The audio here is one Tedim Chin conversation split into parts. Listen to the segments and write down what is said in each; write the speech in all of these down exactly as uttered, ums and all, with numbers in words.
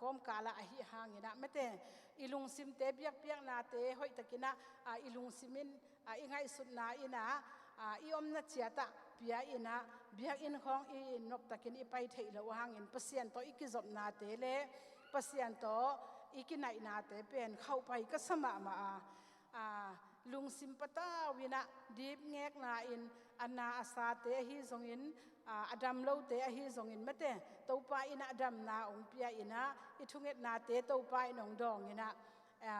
kawmkalah ahi hangin ah, mate, i lungsimte biakpiaknate hoihtakin ah, a, i lungsim in, a, i ngaihsutna in ah, a, i omna ciat ah pia in ah, biakinn khawng i noptakin i pai theih loh hangin Pasian tawh i kizopnate le Pasian tawh i kinaihnate pen khauhpai ka sa mahmah a, a, lungsim patau in ah dipngekna in, a na a sate ahi zongin, a, a dam lote ahi zongin, mate, Topa in ah damna hong pia in ah, i thungetnate Topa in hong dawng in ah, a,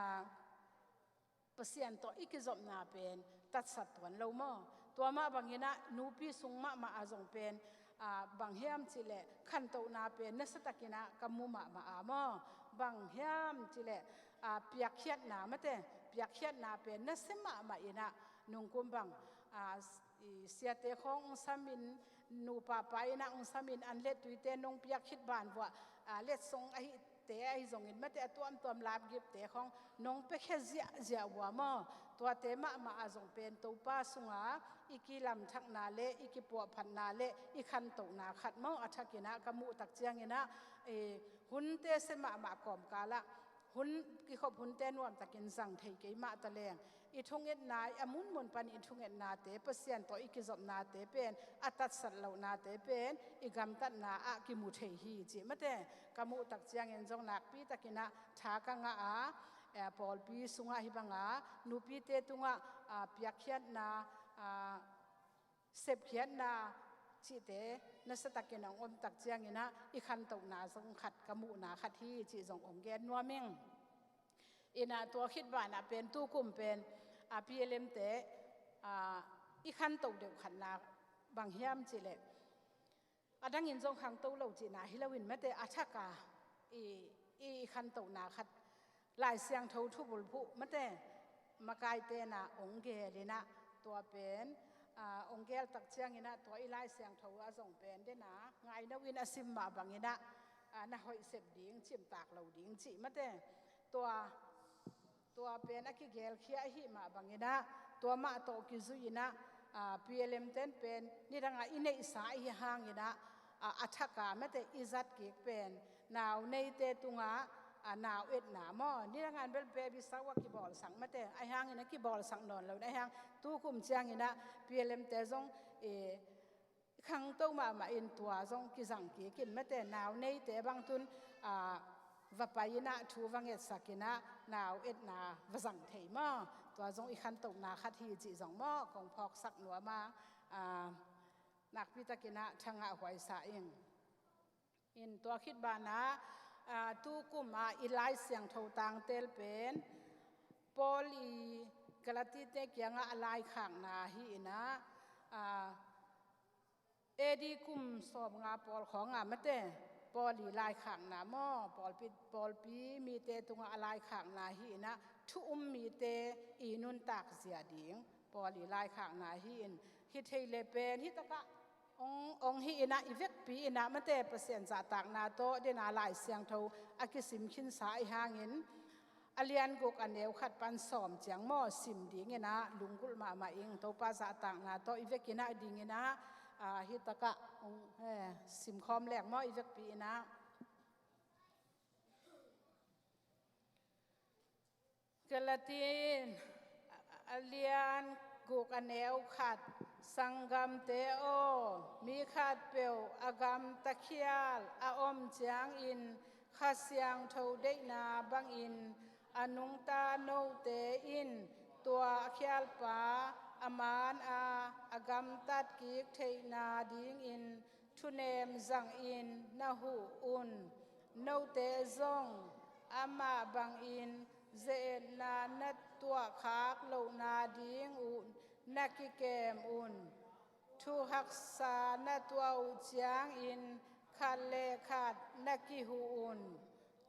Pasian tawh i kizopna pen tatsat tuan lo maw? Tua mah bangin ah nupi sung mahmah ah zong pen, a, bang hiam cih leh khantohna pen nasatakin ah ka mu mahmah a maw? Bang hiam cih leh, a, piakkhiatna, mate, piakkhiatna pen nasia mahmah in ah nungkum bang, a, i siate khawng hong samin, nupa pa in ah hong samin, an let tuite nong piak khit ban vuah, a, letsong ahi te ahi zongin, mate, a tuamtuam lapgipte khawng nong piakhia ziahziah uh a maw? Tuate mahmah ah zong pen Topa sunga i kilamthakna le i kipuahphatna le i khantohna khat maw, a thakin ah ka muh tak ciangin ah, e, hunte sia mahmah kawmkalah hun, kikhop hunte nuamtakin zang thei kei mah taleng, i thungetna, a munmun pan i thungetnate, Pasian tawh i kizopnate pen, a tatsat lohnate pen i gamtatna ah kimu thei hi cih, mate, ka muh tak ciangin zong nakpitakin ah tha ka ngah a, eh, pawlpi sungah hih banga nupite tungah, a, piakkhiatna, a, sepkhiatna cihte nasatakin hong om tak ciangin ah i khantohna zong khat, ka muhna khat hi cih zong hong gen nuam ing. In ah tua khit banah pen tukum pen, a, P L M te, a, i khantoh deuh khatna bang hiam cih leh, a dangin zong khangto lo cihna hi loin, mate, a thak a i, i, i khantohna khat, Lai Siangtho thubulphuh, mate, makaite in ah hong gel in ah, tua pen, a, hong gel tak ciangin ah tua i Lai Siangtho ah zong pen den a, ngaino in a sim mah bangin ah, a, na hoih sep ding, cimtak lo ding cih, mate, tua, tua pen a kigelkhia ahih mah bangin ah, tua mah tawh kizui in ah, a, P L M ten pen nidang a i neihsa ahi hangin ah, a, a thak a, mate, i zat kik pen nau neite tungah, a, nau etna maw, nidang a bel baby shower kibawlsak, mate, ahi hangin a kibawlsak nawn lo in, ahi hang tukum ciangin ah P L M te zong, e, khangto mahmah in tua zong kizang kik in, mate, nau neite bang tun, a, va pai in ah thu va ngetsak in ah nau etna va zang thei maw? Tua zong i khantohna khat hi cih zong maw, kong phawksak nuam a, a, nakpitakin ah tha ngah huai sa ing. In tua khit banah, a, tukum ah i Lai Siangtho tangtel pen Paul i Galatite kiangah a laikhakna hi in ah, a, A D kum sawmnga pawl khawng a, mate, Paul i laikhakna maw, pawlpi, pawlpi mite tungah a laikhakna hi in ah, thu um mite i nuntak zia ding Paul i laikhakna hi in, hi thei le pen hih takah hong, hong hi in ah, i vekpi in ah, mate, Pasian zahtakna tawh den a Lai Siangtho a kisim khinsa ahi hangin, a lian guk a neu khat pan sawm ciang maw, sim ding in ah lunggulh mahmah ing. Topa zahtakna tawh i vek in ah ding in ah, a, hih takah hong, eh, simkhawm leng maw, i vekpi in ah. Galati, a, a lian guk a neu khat. Sanggamte aw, mi khatpeuh a gamta khial a om ciangin Kha Siangtho deihna bangin a nungta note in tua khialpa a man a, a gamtat kik theihna dingin thunem zangin na huh un. Note zong amah bangin ze-etna na tuahkhak lohna ding uh na kikem un. Thu haksa na tuah uh ciangin khat le khat na kihuh un.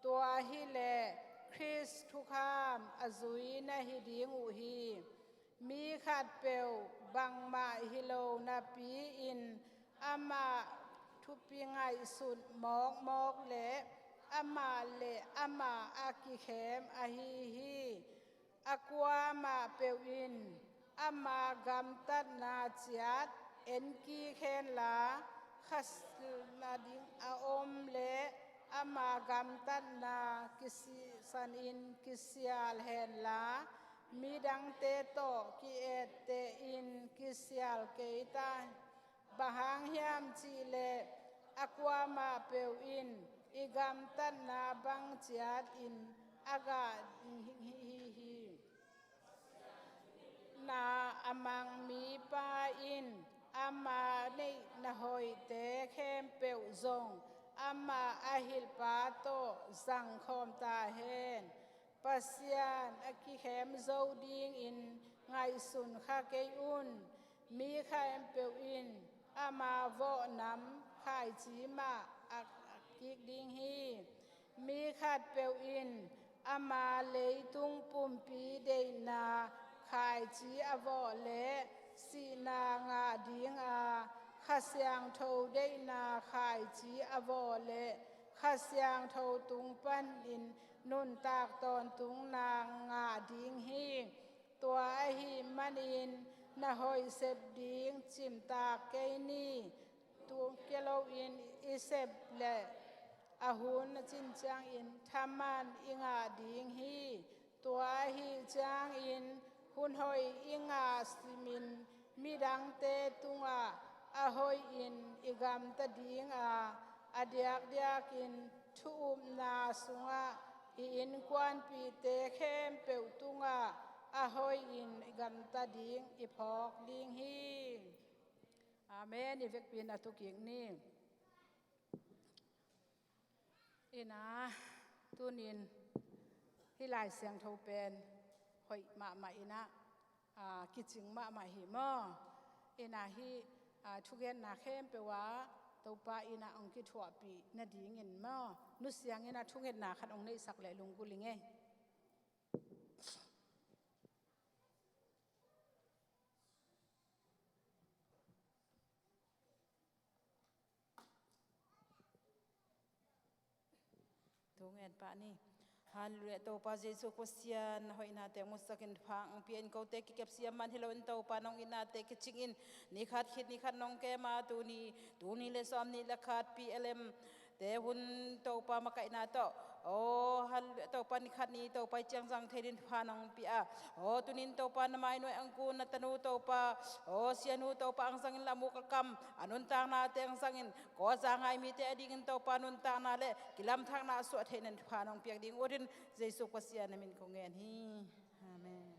Tua hileh Khrist thukham a zui na hi ding uh hi. Mi khatpeuh bangmah hi lo napi-in amah thupi ngaihsut mawkmawk le amah le amah a kikhem ahi hi. A kuamah peuh in ama gamtatna ciat en kik henla, khasia nading a om le Ama gamtatna kisisanin kisial henla, midangte tawh ki-ettehin kisial kei ta. Bang hang hiam cihleh a kuamah peuh in i gamtatna bang ciatin a gah ding hi hi. Na a mang mipa in ama neihna hoihte khempeuh zong amah a hilhpa tawh zangkhawm ta hen. Pasian a kikhem zo dingin ngaihsun kha kei un. Mi khempeuh in ama vawhnam khaici mah a, a kik ding hi. Mi khatpeuh in ama leitung pumpi deihna khaici a vawh leh sihna ngah dinga, Kha Siangtho deihna khaici a vawh leh Kha Siangtho tung panin nuntak tawntungna ngah ding hi. Tua ahih manin na hoih sep ding cimtak kei ni. Tung kia loin i sep leh a hun a cin ciangin thaman i ngah ding hi. Tua ahih ciangin hun hoih i ngah simin midangte tungah a hoihin i gamta dinga, a diakdiakin thu upna sungah i innkuanpihte khempeuh tungah a hoihin i gamta ding i phawk ding hi. Amen. I vekpi-in a tukik ni. Ina, tunin hih Lai Siangtho pen hoih mahmah ina, aa, kicing mahmah hi maw? Ina hih, aa, thugenna khempeuh ah Topa ina hong kithuahpih nadingin maw? Nusiang ina thungetna khat hong neihsak leh lunggulh ing ei. Thungen pah ni. Hallelujah. Topa Jesu Pasian, na hoihnate hong musakin pha hong pia in, kote kikep siam man hi loin Topa nong itnate kicingin, ni khat khit ni khat nong kem a, tuni, tul nih le sawm nih le khat P L M te hun Topa makaihna tawh, aw, hallelujah, Topa ni khat ni Topa i ciang zang thei dingin pha nong pia a. Aw, tunin Topa na mainuai hong kun na tanu Topa, aw, sianu Topa hong zangin, la muk a kam a nuntaknate hong zangin, kawt za ngai mite adingin Topa nuntakna le kilamthakna a suah theih nadingin pha nong piak ding utin Jesu Pasian na min kong ngen hi. Amen.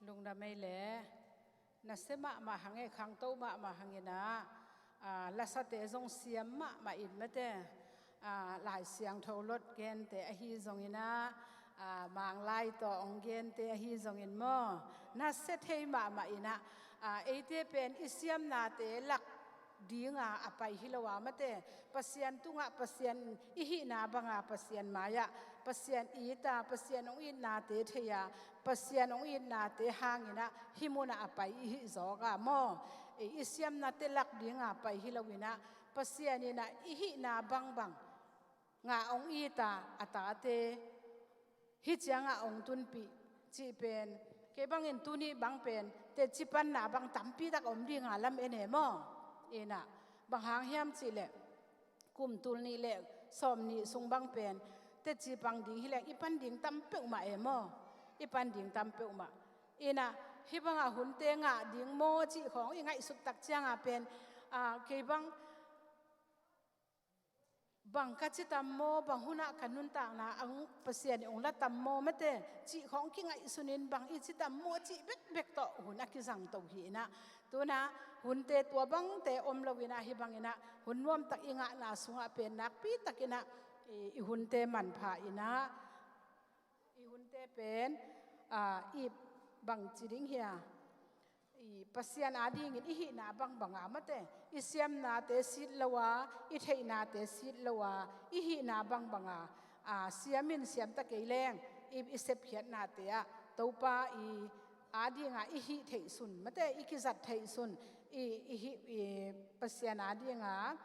Lungdam ei le, nasia mahmah hang e, khangto mahmah hang ina, aa, lasate zong siam mahmah in mate, aa, Lai Siangtho lot gente ahi zong ina, aa, Manglai tawh hong gente ahi zongin maw, nasia thei mahmah ina, aa, eite pen i siamnate lak dinga a pai hi lo a mate, Pasian tungah Pasian i hihna banga Pasian mai-ah Pasian it a, Pasian hong itnate thei a, Pasian hong itnate hang ina hih munah a pai i hih zawk a maw? Ei i siamnate lak dinga pai hi lo ina Pasian ina i hihna bangbang ngah hong it a, a tate hih ciangah hong tunpih cih pen, kei bangin tuni bang pen teci panna bang tampi tak om dinga lam en e maw? Ina, bang hang hiam cihleh kum tul nih le sawm nih sung bang pen teci pang ding hileng i pan ding tam peuhmah e maw? I pan ding tam peuhmah. Ina, hih bangah hunte ngah ding maw cih khawng i ngaihsut tak ciangah pen, aa, kei bang bang ka ci tam maw, bang hunah ka nuntakna ang Pasian in hong la tam maw mate cih khawng kingaihsunin, bang i ci tam maw cih bekbek tawh hun a kizang to hi ina, tuna hunte tua bangte om lo ina, hih bang ina hun nuamtak i ngahna sungah pen nakpi tak ina i, i hunte manpha ina, i hunte pen, aa, i bang ci ding hia, i Pasian adingin i hihna bangbanga mate, i siamnate sit lo a, i theihnate sit lo a, i hihna bangbanga, aa, siamin siamta kei leng i, i sepkhiatnate ah Topa i adinga i hih theihsun mate, i kizat theihsun, i, i hih, i Pasian adinga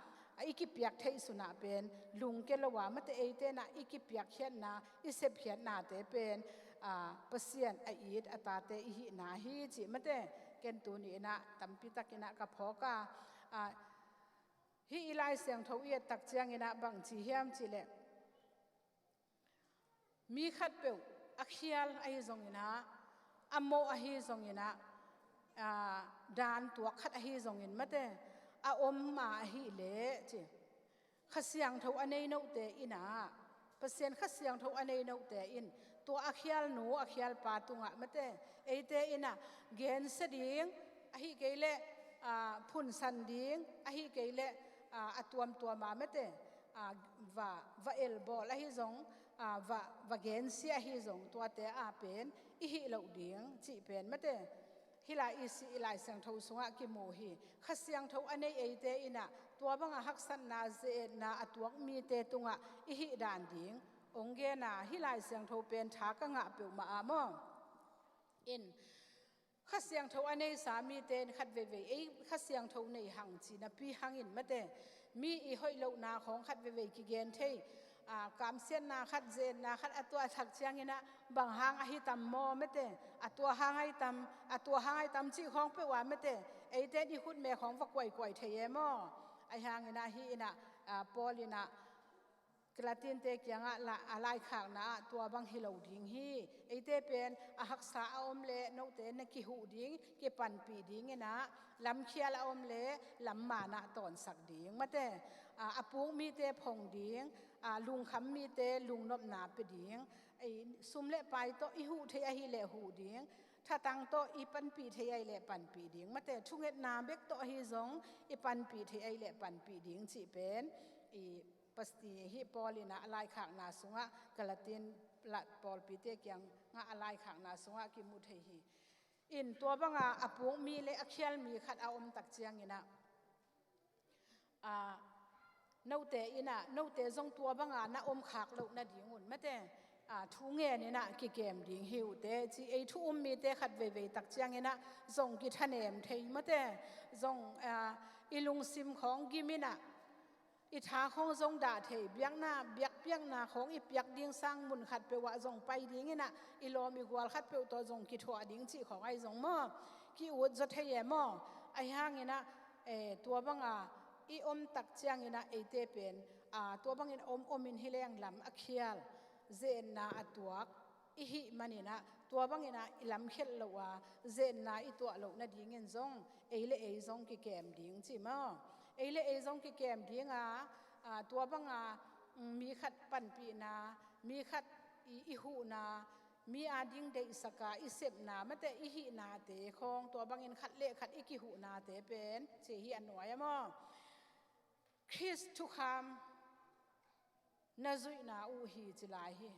i kipiak theihsun ah pen lungke lo a mate, eite ina i kipiakkhiatna, i sepkhiatnate pen, aa, Pasian a it a tate i hihna hi cih mate, ken tuni ina tampi tak ina ka phawk a, A, hih i Lai Siangtho i et tak ciangin ah bang ci hiam cih leh, mi khatpeuh a khial ahi zongin ah, a mawh ahi zongin ah, a, dan tuak khat ahi zongin mate, a om ma ahih leh ci. Kha Siangtho a nei note in ah, Pasian Kha Siangtho a nei note in tua a khialnu a khialpa tungah mate, eite in ah gensia ding, ahih kei leh, a, phunsan ding, ahih kei leh, a, a tuamtuam a mate, a, va, va elbawl ahi zong, a, va, va gensia ahi zong, tuate a pen i hih loh ding cih pen mate, hih lai i si i Lai Siangtho sungah kimu hi. Kha Siangtho a nei eite in ah tua banga haksatna, ze-etna a tuak mite tungah i hih dan ding hong gen a, hih Lai Siangtho pen tha ka ngah peuhmah a maw. In, Kha Siangtho a neisa mite in khat veivei ei Kha Siangtho nei hang ci napi hangin mate, mi i hoih lohna khawng khat veivei kigen thei, a, kamsiatna khat, ze-etna khat a tuah tak ciangin ah bang hang ahi tam maw mate, a tua hang ahi tam, a tua hang ahi tam cih khawng peuh a mate, eite in i khutme khawng va kuaikuai thei e maw. Ahi hangin ah hih in ah, a, Paul in ah Galatinte kiangah la, a laikhakna ah tua bang hi lo ding hi. Eite pen a haksa a om leh note na kihuh ding, kipanpih dingin ah, lamkhial a om leh lamman ah tawnsak ding mate, a, a puk mite phong ding, a, lungkham mite lungnopna pia ding, ei, sum le pai tawh i huh thei ahih leh huh ding, thatang tawh i panpih thei ahih leh panpih ding mate, thungetna bek tawh ahi zong i panpih thei ahih leh panpih ding cih pen i Pasti hih Paul in ah a laikhakna sungah, Galatin la pawlpite kiangah a laikhakna sungah kimu thei hi. In tua banga a puk mi le a khial mi khat a om tak ciangin ah, a, note in ah, note zong tua banga na om khak loh nadingun mate, a, thu ngen in ah kikem ding hi uh teh ci. Ei thu um mite khat veivei tak ciangin ah zong kithanem thei mate, zong, a, i lungsim khawng gim in ah, i tha khawng zong dah thei, biakna, biakpiakna khawng i piak ding sang mun khatpeuh ah zong pai dingin ah, i lawm i gual khatpeuh tawh zong kithuah ding cih khawng ahi zong maw, ki-ut zaw thei e maw. Ahi hangin ah, e, tua banga i om tak ciangin ah eite pen, a, tua bangin om omin hi leng lam a khial, ze-etna a tuak i hih manin ah, tua bangin ah i lamkhialh loh a, ze-etna i tuah loh nadingin zong ei le ei zong kikem ding ci maw. Ei le ei zong kikem ding a, a, tua banga, mm, mi khat panpihna, mi khat i, i huhna, mi ading deihsak a i sepna mate i hihnate khawng, tua bangin khat le khat i kihuhnate pen ci hi a nuai a maw. Khrist thukham na zuihna uh hi ci lai hi.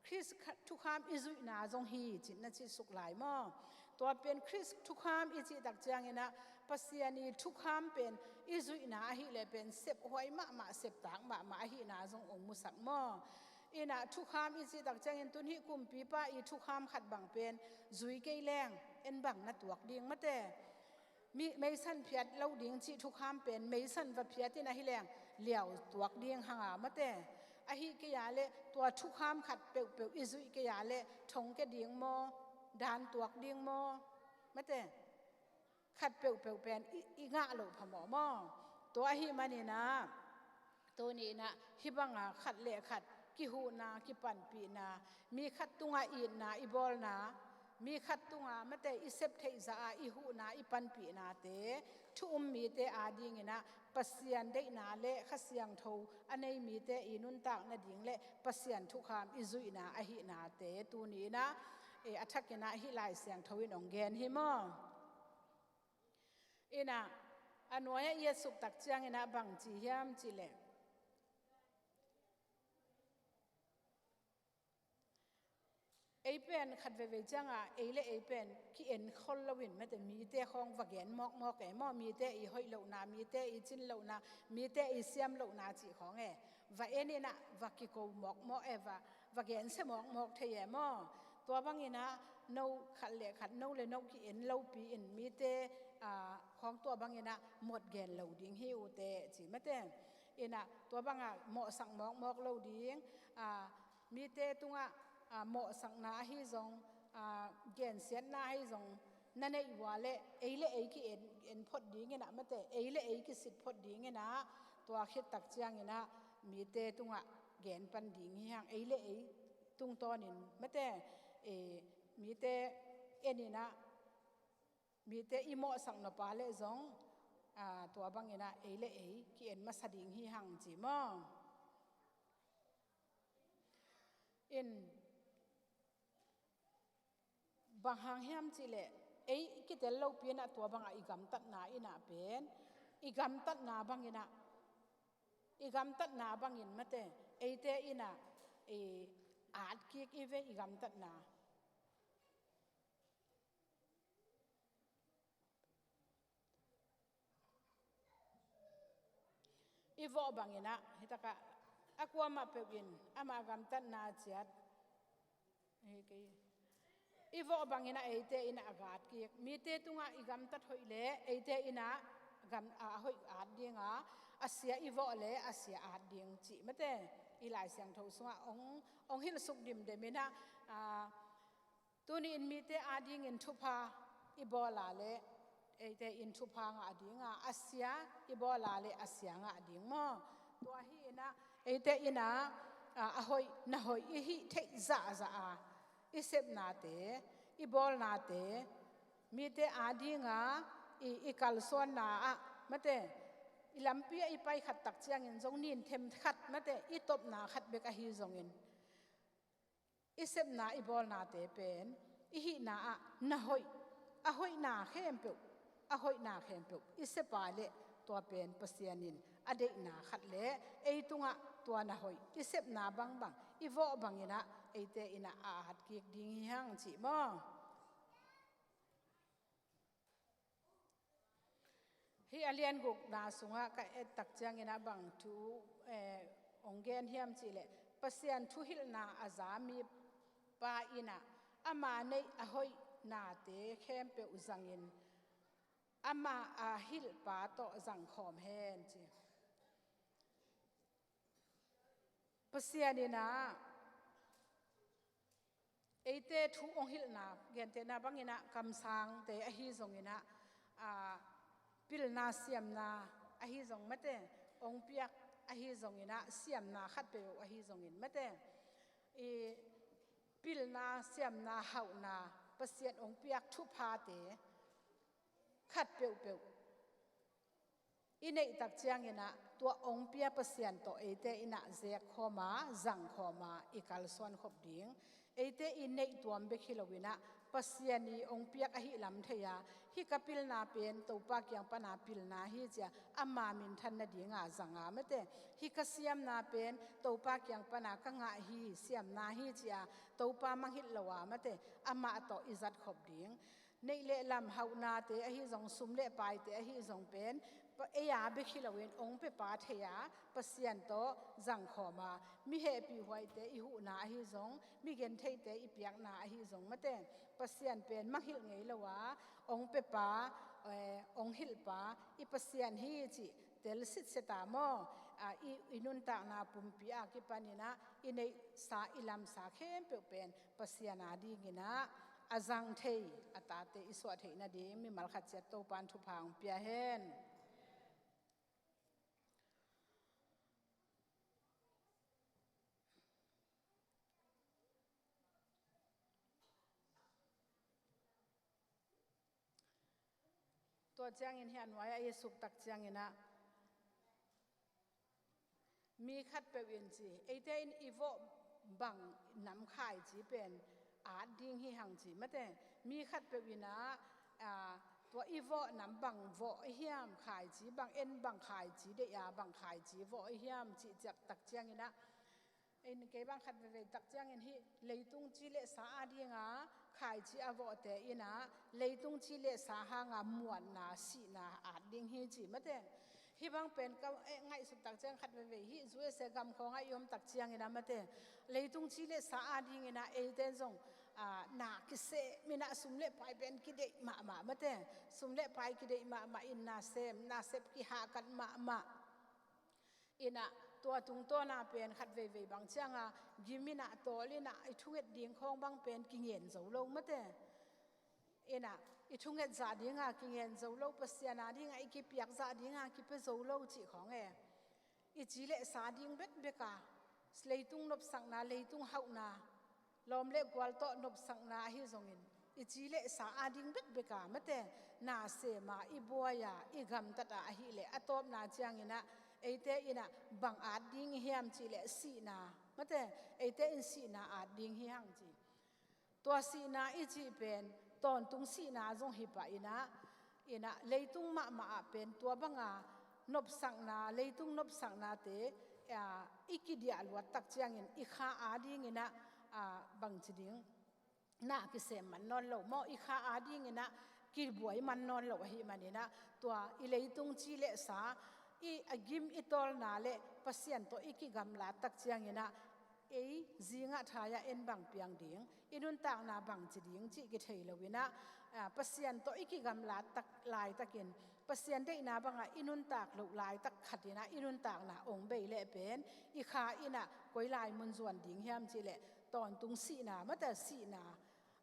Khrist kha-, thukham i zuihna zong hi ci na ci suk lai maw. Tua pen Khrist thukham i cih tak ciangin ah Pasian i thukham pen i zuihna ahih leh pen sephuai mahmah, septak mahmah ahihna zong hong musak maw. In ah thukham i cih tak ciangin tun hih kumpipa i thukham khat bang pen zui kei leng en bang na tuak ding mate. Mi, meisan phiat lo ding cih thukham pen meisan va phiat in ahi leng liau tuak ding hang a mate. Ahih kei a leh tua thukham khat peuhpeuh i zuih kei a leh thong kia ding maw, dan tuak ding maw, mate. Khat peuhpeuh pen i, i ngah loh phamawh maw. Tua ahih manin ah, tuni in ah hih banga khat le khat kihuhna, kipanpihna, mi khat tungah itna i bawlna, mi khat tunga mate i sep theih zah a i huhna, i panpihnate, thu um mite adingin ah Pasian deihna le Kha Siangtho a nei mite i nuntak nading le Pasian thukham i zuihna ahihnate tuni in ah, e, a thakin ah hih Lai Siangtho in hong gen hi maw. In ah, a nuai-ah i et suk tak ciangin ah bang ci hiam cih leh, ei pen khat veivei ciangah ei le ei pen ki-en khol loin mate, mite khawng va gen mawkmawk e maw, mite i hoih lohna, mite i cin lohna, mite i siam lohna cih khawng e, va en in ah va kiko mawkmawk e, va, va gensia mawkmawk thei e maw. Tua bangin ah no khat le khat, no le no ki-en lopi in mite, a, khawng tua bangin ah mawk gen lo ding hi uh teh ci mate. In ah tua bangah mawhsak mawkmawk lo ding, a, mite tungah, a, mawhsakna ahi zong, a, gensiatna ahi zong, na neih ua le ei le ei ki-en, en phot ding in ah mate, ei le ei kisit phot ding in ah, tua khit tak ciangin ah mite tungah gen pan ding hi hang, ei le ei tungtawnin mate, eh, mite en in ah, mite i mawhsak nop a le zong, ah, tua bangin ah ei le ei ki-en masa ding hi hang ci maw. In, bang hang hiam cih leh, ei kitel lopi in ah tua bangah i gamtatna in ah pen, i gamtatna bangin ah, i gamtatna bangin mate, eite in ah, i at kik i ve i gamtatna. I vawh bangin ah, hi takah, a kuamah peuh in, amah gamtatna ciat. Hi kei. I vawh bangin ah eite in ah a gat kik. Mite tungah i gamtat hoih le, eite in ah gam, a, a hoih at ding a, a sia i vawh le, a sia at ding cih mate. I Lai Siangtho sungah ong, ong hilh suk dimdem in ah, a, tuni in mite adingin thupha i bawl a le, eite in thupha ngah ding a, a sia i bawl a le a sia ngah ding maw. Tua hi in ah, eite in ah, a, a hoih, na hoih i hih theih zahzah a, i sepnate, i bawlnate, mite ading a, i, i kalsuanna ah, mate, i lampi ah i pai khat tak ciangin zong nin them khat, mate, i topna khat bek ahi zongin, i sepna i bawlnate pen, i hihna ah na hoih, a hoihna khempeuh, a hoihna khempeuh i sep a le, tua pen Pasian in a deihna khat le, ei tungah tua na hoih i sepna bangbang, i vawh bangin ah eite in ah a at kik ding hi hang cih maw. Hih a lian gukna sungah ka et tak ciangin ah bang thu, eh, ong gen hiam cih leh, Pasian thuhilhna a za mipa in ah, ama neih a hoihnate khempeuh zangin, ama a hilhpa tawh zangkhawm hen ci. Pasian in ah, eite thu ong hilhna, gentehna bangin ah kamsangte ahi zongin ah, a, pilna siamna ahi zong mate, ong piak ahi zongin ah, siamna khat peuh ahi zongin mate, i pilna siamna hauhna, Pasian ong piak thuphate khat peuhpeuh i neih tak ciangin ah, tua ong pia Pasian tawh eite in ah zek khawm a, zang khawm a, i kalsuan khop ding. Eite i neih tuam bek hi loin ah, Pasian i ong piak ahih lam thei a, hih ka pilna pen Topa kiang pana pilna hi ci a, ama minthan nading a zang a mate. Hih ka siamna pen Topa kiang pana ka ngah hi, siamna hi ci a, Topa mangngilh lo a mate, amah tawh i zat khop ding. Neih le lam hauhnate ahi zong, sum le paite ahi zong pen, pa, ei a bek hi loin ong pepa thei a, Pasian tawh zang khawm a, mi hehpih huaite i huhna ahi zong, mi gentheite i piakna ahi zong mate, Pasian pen mangngilh ngei lo a, ong pepa, eh, ong hilhpa i Pasian hi cih tel sitset a maw, a, i, i nuntakna pumpi a kipanin ah i neihsa i lamsa khempeuh pen Pasian adingin ah a zang thei, a tate i suah theih nading mimal khat ciat Topan thupha hong pia hen. Tua ciangin hih a nuai-ah i suk tak ciangin ah, mi khatpeuh in ci, eite in i vawh bang nam khaici pen at ding hi hang ci mate. Mi khatpeuh in ah, a, tua i vawh nam bang vawh i hiam, khaici bang en, bang khaici deih a, bang khaici vawh i hiam cih ciak tak ciangin ah, in kei bang khat veivei tak ciangin hih leitung ci le sa ading a khaici a vawhte in ah, leitung ci le sa hang a muanna, sihna at ding hi ci mate. Hih bang pen ka, eh, ngaihsut tak ciang khat veivei hih U S A gam khawng ah i om tak ciangin ah mate, leitung ci le sa adingin ah eite zong, a, na kisem in ah sum le pai pen kideih mahmah mate. Sum le pai kideih mahmah in na sem, na sep kihahkat mahmah. In ah tua tungtawn a pen khat veivei bang ciang a gim in ah, tawl in ah, i thunget ding khawng bang pen kingen zo lo mate. In ah i thunget zah dinga kingen zo lo, Pasian a dinga i kipiak zah dinga kipia zo lo cih khawng e. I ci le sa ding bekbeka, leitung nopsakna, leitung hauhna, lawm le gual tawh nopsakna ahi zongin, i ci le sa a ding bekbeka, mate, na sema, i buaia, i gamtata ahileh a tawpna cianginah, eite inah bang at ding i hiam cihleh sihna, mate, eite in sihna at ding hi hang ci. Tua sihna i cih pen tawntung sihna zong hi pah inah, inah leitung mahmah ah pen tua banga nopsakna, leitung nopsaknate, a, i kidiah luat tak ciangin i kha a dinginah, a, bangci ding, na kisem man nawn lo maw, i kha a dinginah kibuai man nawn lo ahih maninah, tua i leitung ci le sa i a gim i tawlna le Pasian tawh i kigamlat tak cianginah, ei zingah thai-ah en bang piang ding, i nuntakna bangci ding cih kithei loinah, a, Pasian tawh i kigamlat tak laitakin, Pasian deihna bangah i nuntak loh laitak khatinah i nuntakna ong bei leh pen i kha inah koi lai mun zuan ding hiam cihleh tawntung sihna, mate, sihna,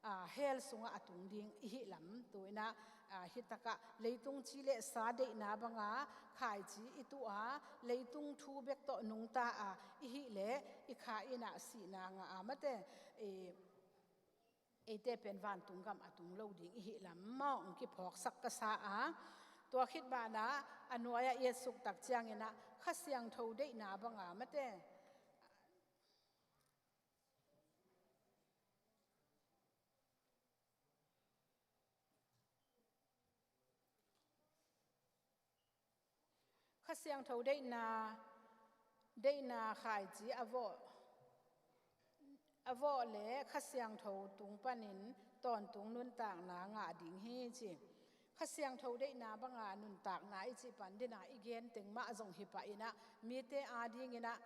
a, hell sungah a tung ding i hih lam. Tu inah, a, hitakah leitung ci le sa deihna banga khaici i tuh a, leitung thu bek tawh nungta a i hih leh i kha inah sihna ngah a, mate, i, eite pen vantung gam a tung lo ding i hih lam maw, ong kiphawksak ka sa a. Tua khit banah a nuai-ah i etsuk tak cianginah Kha Siangtho deihna banga, mate, Kha Siangtho deihna, deihna khaici a vawh, a vawh le Kha Siangtho tung panin tawntung nuntakna ngah ding hi ci. Kha Siangtho deihna banga nuntakna i cih pan dinah i gen teng mah zong hi pah inah, mite a dinginah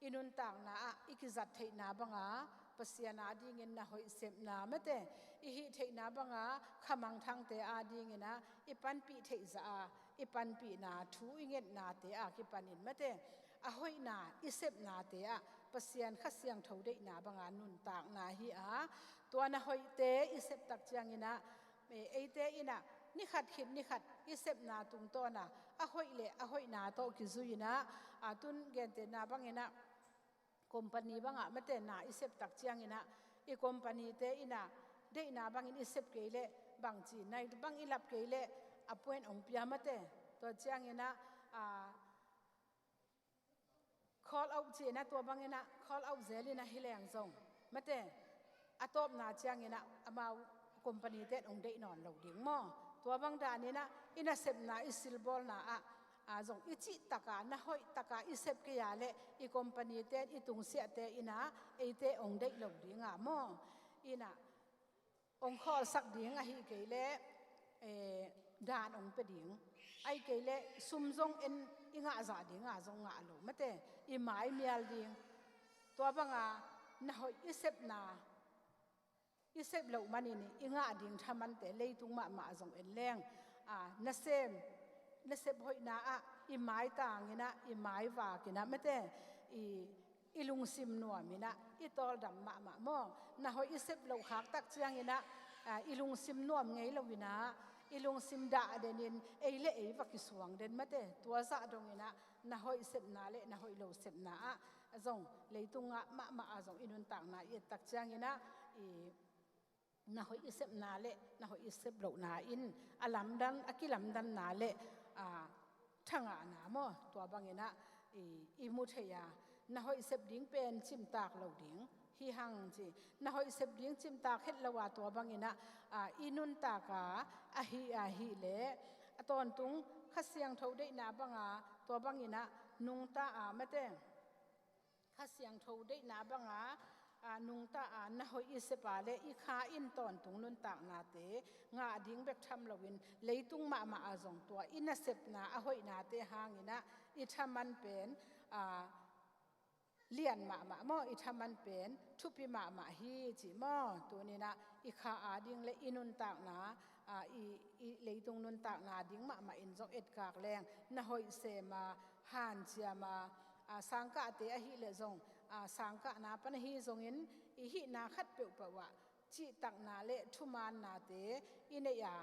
i nuntakna ah i kizat theihna banga Pasian a dingin na hoih sepna, mate, i hih theihna banga khamangthangte a dinginah i panpih theih zah a, i panpihna thu i ngetnate a kipanin, mate, a hoihna i sepnate ah Pasian Kha Siangtho deihna banga nuntakna hi a, tua na hoihte i sep tak cianginah, e, eite inah nikhat khit nikhat i sepna tungtawna a hoih le a hoihna tawh kizui inah, a, tun gentehna banginah company bangah, mate, na i sep tak cianginah i company-te inah deihna bangin i sep kei leh bangci, nai bang i lap kei leh a point ong pia, mate. Tua cianginah, a, call out ci inah tua banginah call out zel inah hi leng zong, mate, a tawpna cianginah amau company-te in ong deih nawn lo ding maw. Tua bang daninah i nasepna, i silbawlna ah, a, zong i cihtaka, na hoihtaka i sep kei a leh i company-te in, i tungsiahte inah eite ong deih lo dinga maw, inah ong khawlsak ding ahih kei leh, e, dan ong pia ding, ahih kei leh sum zong en i ngah zah dinga zong ngah lo, mate, i mai mial ding. Tua banga na hoih i sepna, i sep loh manin i ngah ding thamante leitung mahmah zong en leng, a, nasem, nasep hoihna ah i maitang inah, i maivakin ah, mate, i, i lungsim nuam inah, i tawldam mahmah maw. Na hoih i sep loh khak tak cianginah, a, i lungsim nuam ngei lo inah, i lungsim dah denin ei le ei va kisuang den, mate, tua zah donginah na hoih sepna le na hoih lo sepna ah zong, leitungah mahmah ah zong i nuntakna i et tak cianginah, i, na hoih i sepna le na hoih i sep lohna in a lamdan, a kilamdanna le, a, thangahna maw, tua banginah i, i mu thei a, na hoih sep ding pen cimtak lo ding hi hang ci. Na hoih sep ding cimtak het lo a, tua banginah, a, i nuntak a, ahi, ahih leh a tawntung Kha Siangtho deihna banga tua banginah nungta a, mate, Kha Siangtho deihna banga, a, nungta a, na hoih i sep a le i kha in tawntung nuntaknate ngah ding bek tham loin, leitung mahmah ah zong tua i nasepna a hoihnate hanginah i thaman pen, a, lian mahmah maw, i thaman pen thupi mahmah hi ci maw. Tuninah i kha a ding le i nuntakna, a, i, i leitung nuntakna ding mahmah in zong etkak leng, na hoih sem a, hanciam a, a, sangkahte ahih leh zong, a, sangkahna pan ahi zongin i hihna khat peuhpeuh ah cihtakna le thumaannate i neih a,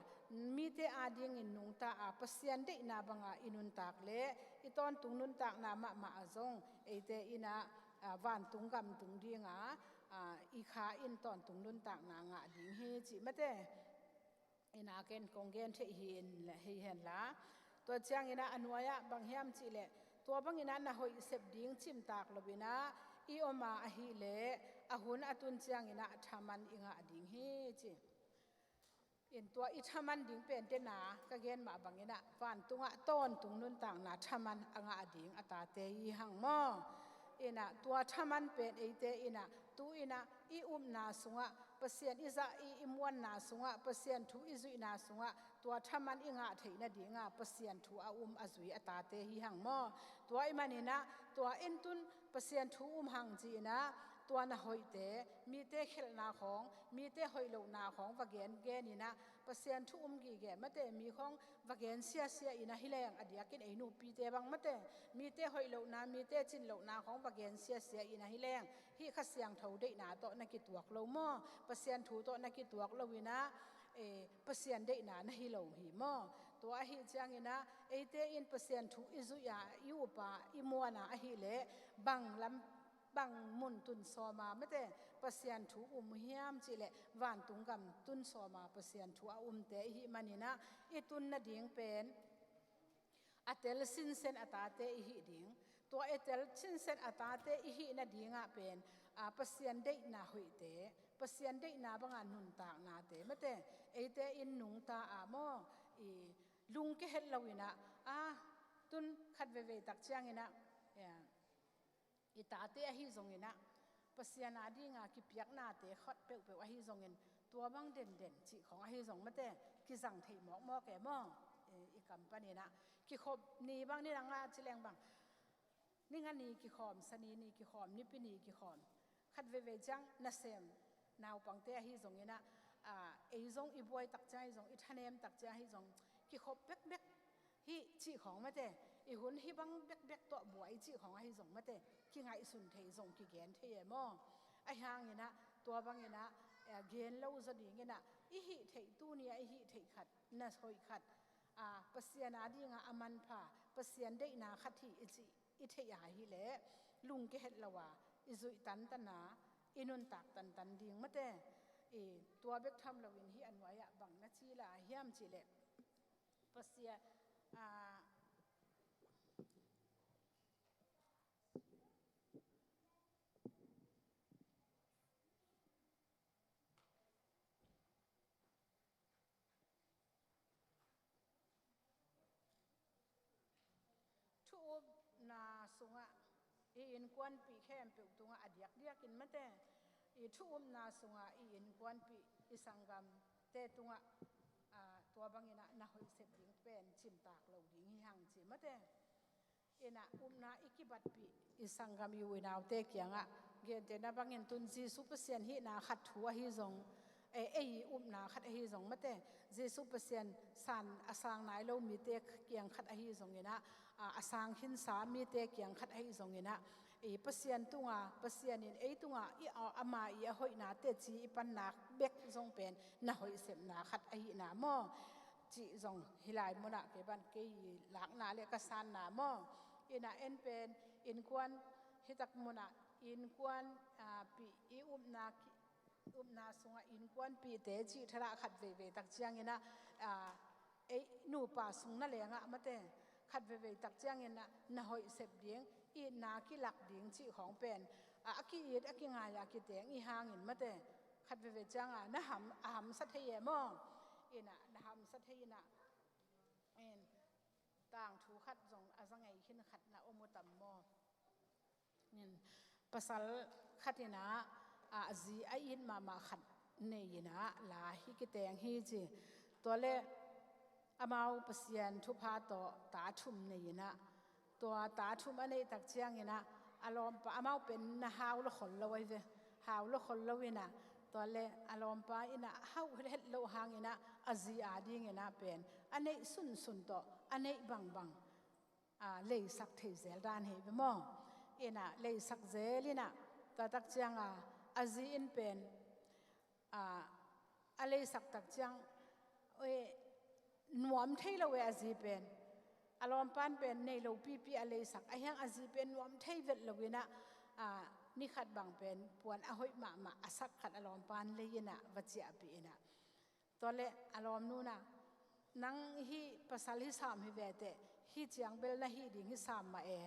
mite adingin nungta a, Pasian deihna banga i nuntak le i tawntung nuntakna mahmah ah zong eite in ah, aa, vantung gam tung dinga, aa, i kha in tawntung nuntakna ngah ding hi cih mate. Ina ken kong gen theih hi in le hi hen la. Tua ciangin ah a nuai-ah bang hiam cih leh, tua bangin ah na hoih sep ding cimtak lo in ah i om a, ahih leh a hun a tun ciangin ah thaman i ngah ding hi ci. In tua i thaman ding pen tena ka gen mah bangin ah vantungah tawntung nuntakna thaman a ngah ding a tate hi hang maw. In ah tua thaman pen eite in ah tu in ah i upna sungah, Pasian i zah i, i muanna sungah, Pasian thu i zuihna sungah tua thaman i ngah theih nadinga Pasian thu a um a zui a tate hi hang maw. Tua ahih manin ah tua en tun Pasian thu um hang ci in ah tua na hoihte, mite khelhna khawng, mite hoih lohna khawng va gengen in ah Pasian thu um gige mate, mi khawng va gen siasia in ahi leng, a diakin ei nupite bang mate, mite hoih lohna, mite cin lohna khawng va gen siasia in ahi leng, hih Kha Siangtho deihna tawh na kituak lo maw? Pasian thu tawh na kituak lo in ah, eh, Pasian deihna na hi lo hi maw? Tua ahih ciangin ah eite in Pasian thu i zuih a, i up a, i muan a, ahih leh bang lam, bang mun tun sawm a mate Pasian thu um hiam cih leh vantung gam tun sawm a Pasian thu a umte i hih manin ah i tun nading pen a tel sinsen a tate i hih ding. Tua a tel sinsen a tate i hih nadingah pen, aa, Pasian deihna hoihte, Pasian deihna banga nuntaknate mate, eite in nungta a maw, i lungke het lo in ah, aa, tun khat veivei tak ciangin ah, ya, i tate ahi zongin ah, Pasian adinga kipiaknate khat peuhpeuh ahi zongin, tua bang denden cih khawng ahi zong mate, kizang theih mawkmawk e maw? I, i kam panin ah kikhop ni bang, ni dang a ci leng bang, ni nga ni kikhawm, sa ni ni kikhawm, nipi ni kikhawm. Khat veivei ciang nasem naupangte ahi zongin ah, aa, ei zong i buai tak ciang ahi zong, i thanem tak ciang ahi zong, kikhop bekbek hi cih khawng mate, i hun hih bang bekbek tawh buai cih khawng ahi zong mate, kingaihsun thei zong kigen thei e maw? Ahi hangin ah tua bangin ah, eh, gen lo zaw dingin ah i hih theih, tuni a i hih theih khat, na hoih khat, aa, Pasian adinga a manpha, Pasian deihna khat hi i cih i theih a ahih leh lungke het lo a i zuih tantan a, i nuntak tantan ding mate. I tua bek tham loin hih a nuai-ah bang na ci lai hiam cih leh, Pasian, aa, thu upna sungah, i innkuanpih khempeuh tungah a diakdiakin mate, i thu upna sungah i innkuanpih i sanggamte tungah, aa, tua bangin ah na hoih sep ding pen cimtak lo ding hi hang ci mate. In ah upna i kibatpih i sanggam, i u i naute kiangah, gentehna bangin tun Jesu Pasian hihna khat thu ahi zong, eh, ei upna khat ahi zong mate, Jesu Pasian san a sang nai lo mite kiang khat ahi zongin ah, a, a sang khinsa mite kiang khat ahi zongin ah, i Pasian tunga, Pasian in ei tunga i, a, ama i a hoihna teci i panna bek zong pen na hoih sepna khat ahihna maw? Cih zong hih lai munah kei ban kei lakna le ka sanna maw? In ah en pen innkuan, hih tak munah innkuan, aa, pih i upna ki-, upna sungah innkuanpihte cih thadah khat veivei tak ciangin ah, aa, ei nupa sung na lengah mate, khat veivei tak ciangin ah na hoih sep ding, itna kilak ding cih khawng pen, a, a ki-it a kingai a kiteng i hangin mate, khat veivei cianga na ham, a hamsa thei e maw? In ah na hamsa thei in ah, in, tangthu khat zong a za ngei khin khat na om uh tam maw? In, pasal khat in ah, a, a zi a it mahmah khat nei in ah, la hi kiteng hi ci. Tua le amau Pasian thupha tawh ta thum nei in ah, tua ta thum a neih tak ciangin ah, a lawmpa, amau pen na hau lo khol lo ahi ve. Hau lo khol lo in ah, tua le a lawmpa in ah hauh het loh hangin ah, a zi adingin ah pen a neih sunsun tawh, a neih bangbang, aa, leisak thei zel dan hi ve maw? In ah leisak zel in ah, tua tak cianga a zi in pen a, a leisak tak ciang, oi, nuam thei lo e a zi pen. A lawmpan pen nei lo pipi a leisak, a hiang a zi pen nuam thei vet lo inah, a, ni khat bang pen puan a hoih mahmah a sak khat a lawmpan lei inah va ciahpih inah. Tua le a lawmnu inah, nang hih pasal hih sam hi veteh, hih ciang bel na hih ding hih sam mah e,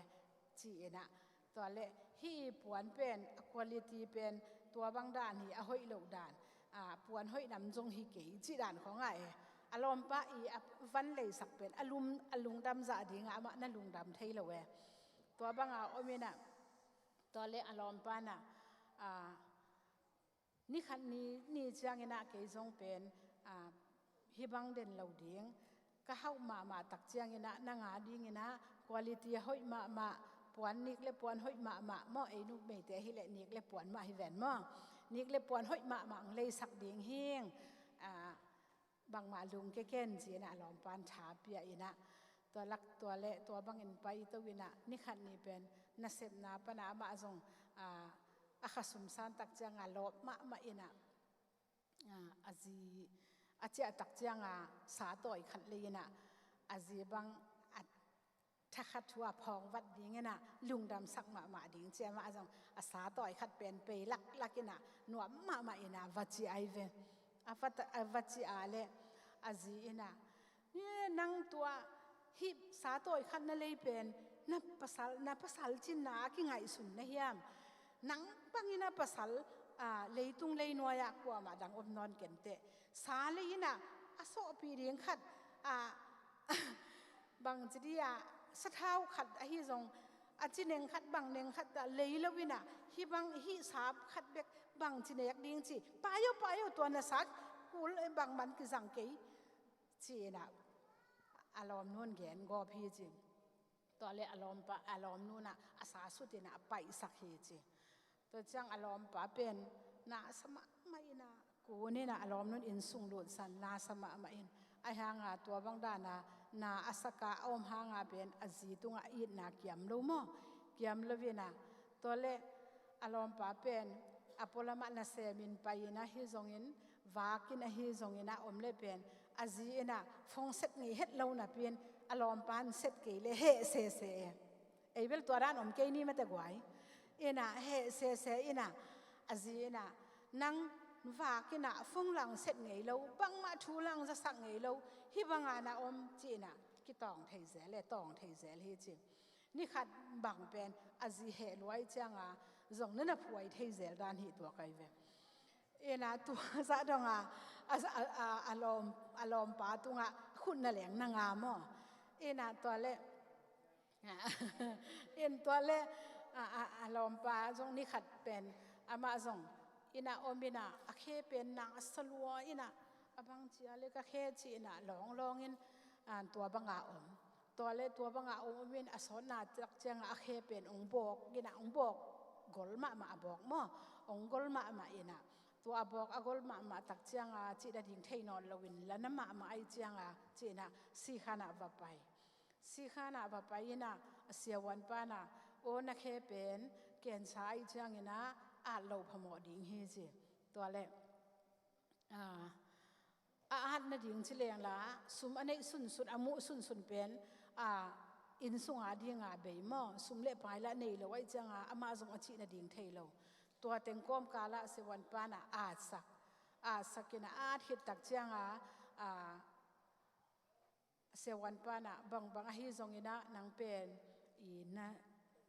ci inah. Tua le hih puan pen a quality pen tua bang dan hi, a hoih loh dan, a, puan hoih nam zong hi kei, cih dan khawng a e. A lawmpa i a van leisak pen a lum, a lungdam zah dingah amah na lungdam thei lo e. Tua banga om inah, tua le a lawmpa inah, a, ni khat ni, ni ciang inah kei zong pen, a, hih bang den lo ding, ka hauh mahmah tak ciang inah nang a ding inah quality a hoih mahmah, puan nik le puan hoih mahmah maw, ei numei te hi leh nik le puan mah hi ven maw, nik le puan hoih mahmah ang leisak ding hing, a, bangmah lungke ken, ci inah a lawmpan tha pia inah. Tua lak tua le tua bangin paito inah ni khat ni pen nasepna pana amah zong, a, a khasum san tak cianga lawp mahmah inah, a, a zi a ciah tak cianga sa tawi khat lei inah a zi bang a thakhat thu a phawng vat ding inah lungdamsak mahmah ding ci amah zong a sa tawi khat pen pei laklak inah nuam mahmah inah va ciah ai ve. A va, a va ciah a le a zi inah, "Nang tua hih sa tawi khat na lei pen na pasal, na pasal cinna a kingaihsun na hiam? Nang bangin a pasal, a, leitung leinuai-ah kuamah dang om nawn kenteh. Sa lei inah a sawhpih ding khat, a, bangci dih ah sathau khat ahi zong a ci neng khat bang neng khat ah lei lo inah hih bang hih sa khat bek bangci nek ding ci, paio paio tua na sa kul bangman kizang kei," ci inah a lawmnu in gen gawp hi ci. Tua le a lawmpa, a lawmnu inah a sa sut inah a paihsak hi ci. Tua ciang a lawmpa pen na sa mahmah inah kun inah a lawmnu in inn sung lutsan na sa mahmah in, a hianga tua bang dana na a saka a om hanga pen a zi tungah itna kiam lo maw, kiam lo inah. Tua le a lawmpa pen a pualamah nasemin pai inah hi zongin, vakin ahi zongin a om le pen a zi inah phone set ngei het lo napi-in a lawmpan set kei le heh sese e. Ei bel tua dan om kei ni mate guai. Inah heh sese inah a zi inah, "Nang vak inah phone lang set ngei lo, bangmah thu lang zasak ngei lo, hih banga na om," ci inah kitawng thei zel e, tawng thei zel hi ci. Ni khat bang pen a zi heh luai cianga zong na na phuai thei zel dan hi tua kai ve. Inah tua zah donga a, a, a, a lawm, a lawmpa tungah khut na leng na nga maw. Inah tua le, in tua le, a, a, a lawmpa zong ni khat pen amah zong inah om inah a khe pen na a sa lua inah a bang cia le ka khe ci inah lawnglawng in, a, tua banga om. Tua le tua banga om om in a sawtna tak cianga a khe pen ong bawk inah, ong bawk gol mahmah a bawk maw, ong gol mahmah inah. Tua a bawk a gol mahmah tak cianga cih nading thei nawn loin la na mahmah ai cianga ci inah sikhanah va pai. Sikhanah va pai inah a siavuanpa inah, "Aw, na khe pen kensa ai ciang inah at lo phamawh ding hi," ci. Tua le, a, a at nading ci lengla sum a neih sunsun, a muh sunsun pen, a, inn sunga dinga bei maw, sum le pai lah nei lo ai cianga amah zong a cih nading thei lo. Tua teng kawmkalah siavuanpa inah atsak, atsak inah at khit tak cianga, a, siavuanpa inah, "Bangbang ahi zong inah nang pen i na,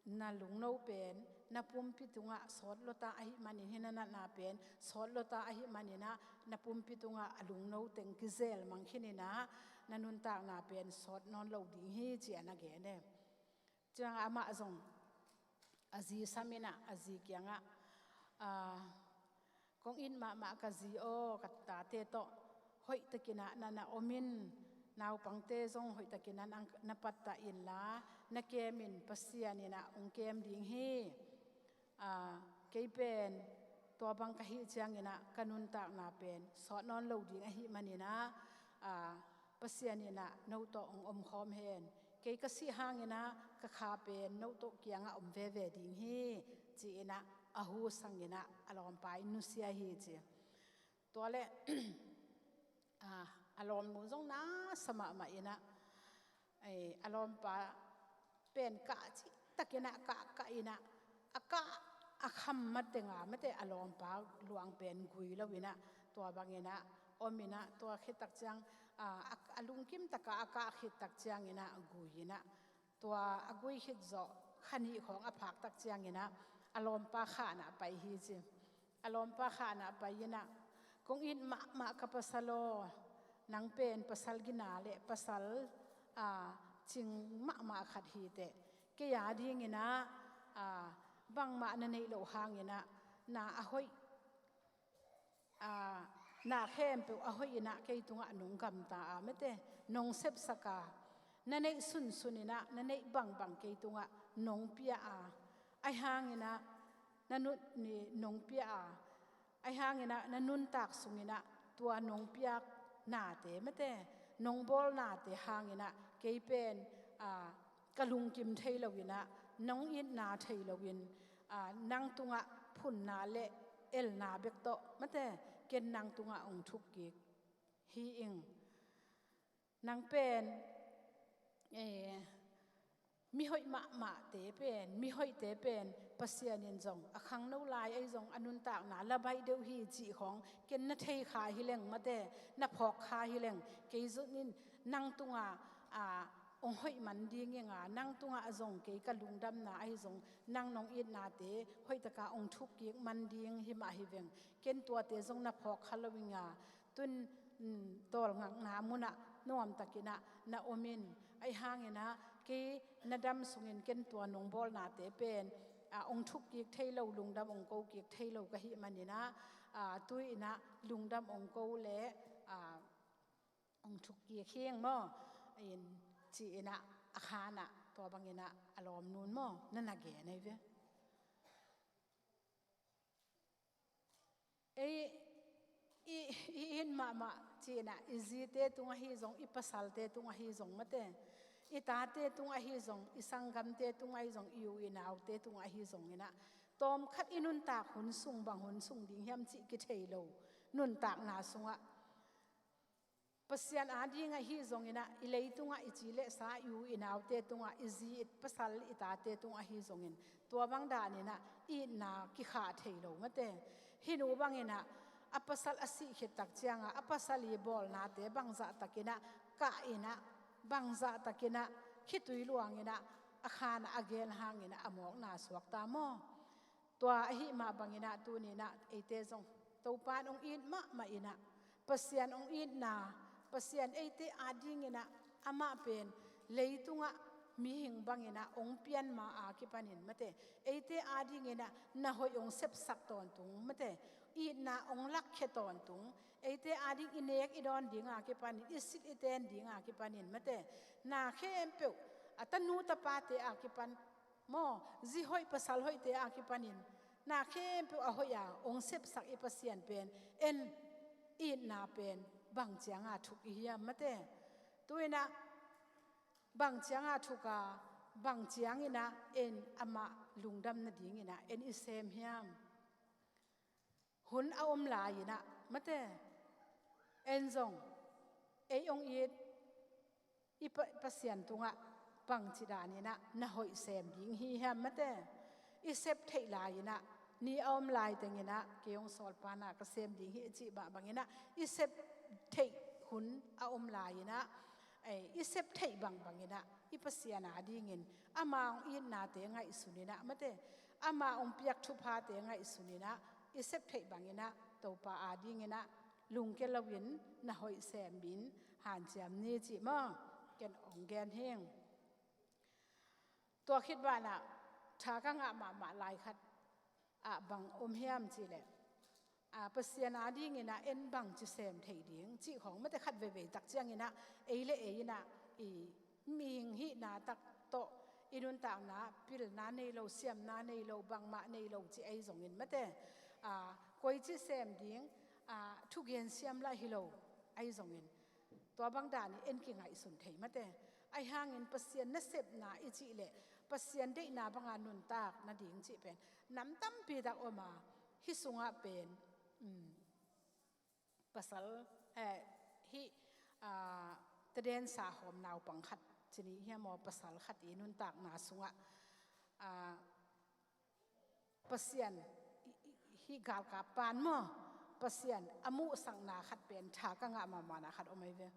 na lungno pen na pumpi tungah sawt lota ahih manin, hih na natna pen sawt lota ahih manin ah na pumpi tungah a lungno teng kizel mang khin inah na nuntakna pen sawt nawn lo ding hi," ci-a na gen e. Ciangah amah zong a zi sam inah a zi kiangah, a, "Kong it mahmah ka zi aw, ka tate tawh hoihtakin ah na na om in, naupangte zong hoihtakin ah na, na pattah inla na kem in, Pasian inah hong kem ding hi. A, kei pen tua bang ka hih ciang inah ka nuntakna pen sawt nawn lo ding ahih manin ah, a, Pasian inah no tawh hong omkhawm hen. Kei ka sih hang inah ka kha pen no tawh kiangah om veve ding hi," ci inah a hu sang inah a lawmpa in nusia hi ci. Tua le a lawmnu zong na sa mahmah inah, a lawmpa pen kah cihtakinah kah kah inah a kah a kham matenga mate a lawmpa luang pen gui lo inah tua banginah om inah tua khittak ciang a lungkim taka a kah khittak cianginah gui inah tua a gui khit zawh kha nih khawng a phaktak cianginah a lawmpa khanah pai hi ci. A lawmpa khanah pai inah kong it mahmah ka pasal aw, nang pen pasal gina le pasal a cing mahmah khat hi teh kei a dinginah bangmah na neih loh hanginah na a hoih na khempeuh a hoih inah kei tungah nong gamta a mate nong sepsak a na neih sunsun inah na neih bangbang kei tungah nong pia a ahi hanginah na nut ni nong pia a ahi hanginah na nuntak sunginah tua nong piak nate mate nong bawl nate hanginah kei pen ka lungkim thei loinah nong itna thei loin nang tungah phunna le elna bek tawh mate ken nang tungah ong thuk kik hi ing. Nang pen mihoih mahmahte pen mihoihte pen Pasian in zong a khangno lai ahi zong a nuntakna la baih deuh hi cih khawng ken na thei kha hi leng mate na phawk kha hi leng kei zong in nang tunga a ong hoih man ding inga nang tungah a zong kei ka lungdamna ahi zong nang nong itnate hoihtaka ong thuk kik man ding hi mah hi veng ken tuate zong na phawk kha lo inga tun tawlngakna munah nuamtakinah na om in ahi hanginah kei na dam sungin ken tua nong bawlnate pen a ong thuk kik thei lo lungdam ong ko kik thei lo ka hih maninah tui inah lungdam ong ko le ong thuk kik hing maw in ci inah a khanah tua banginah a lawmnun maw na na gen ahi ve. Ei i i in mahmah cinah i zite tung ahi zong i pasalte tung ahi zong mate i tate tung ahi zong i sanggamte tung ahi zong i u i naute tung ahi zonginah tawmkhat i nuntak hun sung bang hun sung ding hiam cih kithei lo nuntakna sungah Pasian ading ahi zonginah i leitungah i ci le sa i u i naute tungah i zi i pasal i tate tung ahi zongin tua bang daninah i itna kikhah thei lo mate. Hih nu banginah a pasal a sih khittak cianga a pasal i bawlnate bangzahtakinah kah inah bangzahtakinah khitui luanginah a khanah a gen hanginah a mawkna suakta maw? Tua ahi mah banginah tuninah eite zong Topa in ong it mahmah inah Pasian ong itna Pasian eite adinginah amah pen leitungah mihing banginah ong pian ma a kipanin mate eite adinginah na hoih ong sepsak tawntung mate itna ong lakkhia tawntung eite ading i nek i dawn dinga kipanin i sit i ten dinga kipanin mate na khempeuh a tanu tapate a kipan maw zi hoih pasal hoihte a kipanin na khempeuh a hoih a ong sepsak i Pasian pen en itna pen bang cianga thuk i hiam mate? Tuinah bang cianga thuk a bang cianginah en amah lungdam nadinginah en i sem hiam? Hun a om lai-inah mate en zong ei ong it i Pasian tungah bangci daninah na hoih sem ding hi hiam mate? I sep theih lai-inah ni a om lai tenginah kei ong sawlpana ka sem ding hi i cih mah banginah i sep theih hun a om lai-inah i sep theih bangbanginah i Pasian adingin ama ong itnate ngaihsuninah mate ama ong piak thuphate ngaihsuninah i sep theih banginah Topa adinginah lungke loin na hoih semin hanciam ni cih maw? Ken ong gen hing. Tua khit banah tha ka ngah mahmah lai khat ah bang om hiam cihleh a Pasian adinginah en bangci sem thei ding cih khawng mate khat veivei tak cianginah ei le ei inah i mihing hihna tak tawh i nuntakna pilna nei lo siamna nei lo bangmah nei lo ci ei zongin mate koici sem ding thugen siam lah hi lo ei zongin tua bang danin en kingaihsun thei mate. Ahi hangin Pasian nasepna i cih leh Pasian deihna banga nuntak nading cih pen nam tampi tak om a hih sungah pen pasal, eh, hih, ah, tadensa hawm naupang khat, ci ni hiam aw, pasal khat i nuntakna sungah, ah, Pasian, i, i, hih galkap pan maw, Pasian a muhsakna khat pen tha ka ngah mahmahna khat om ahi ve.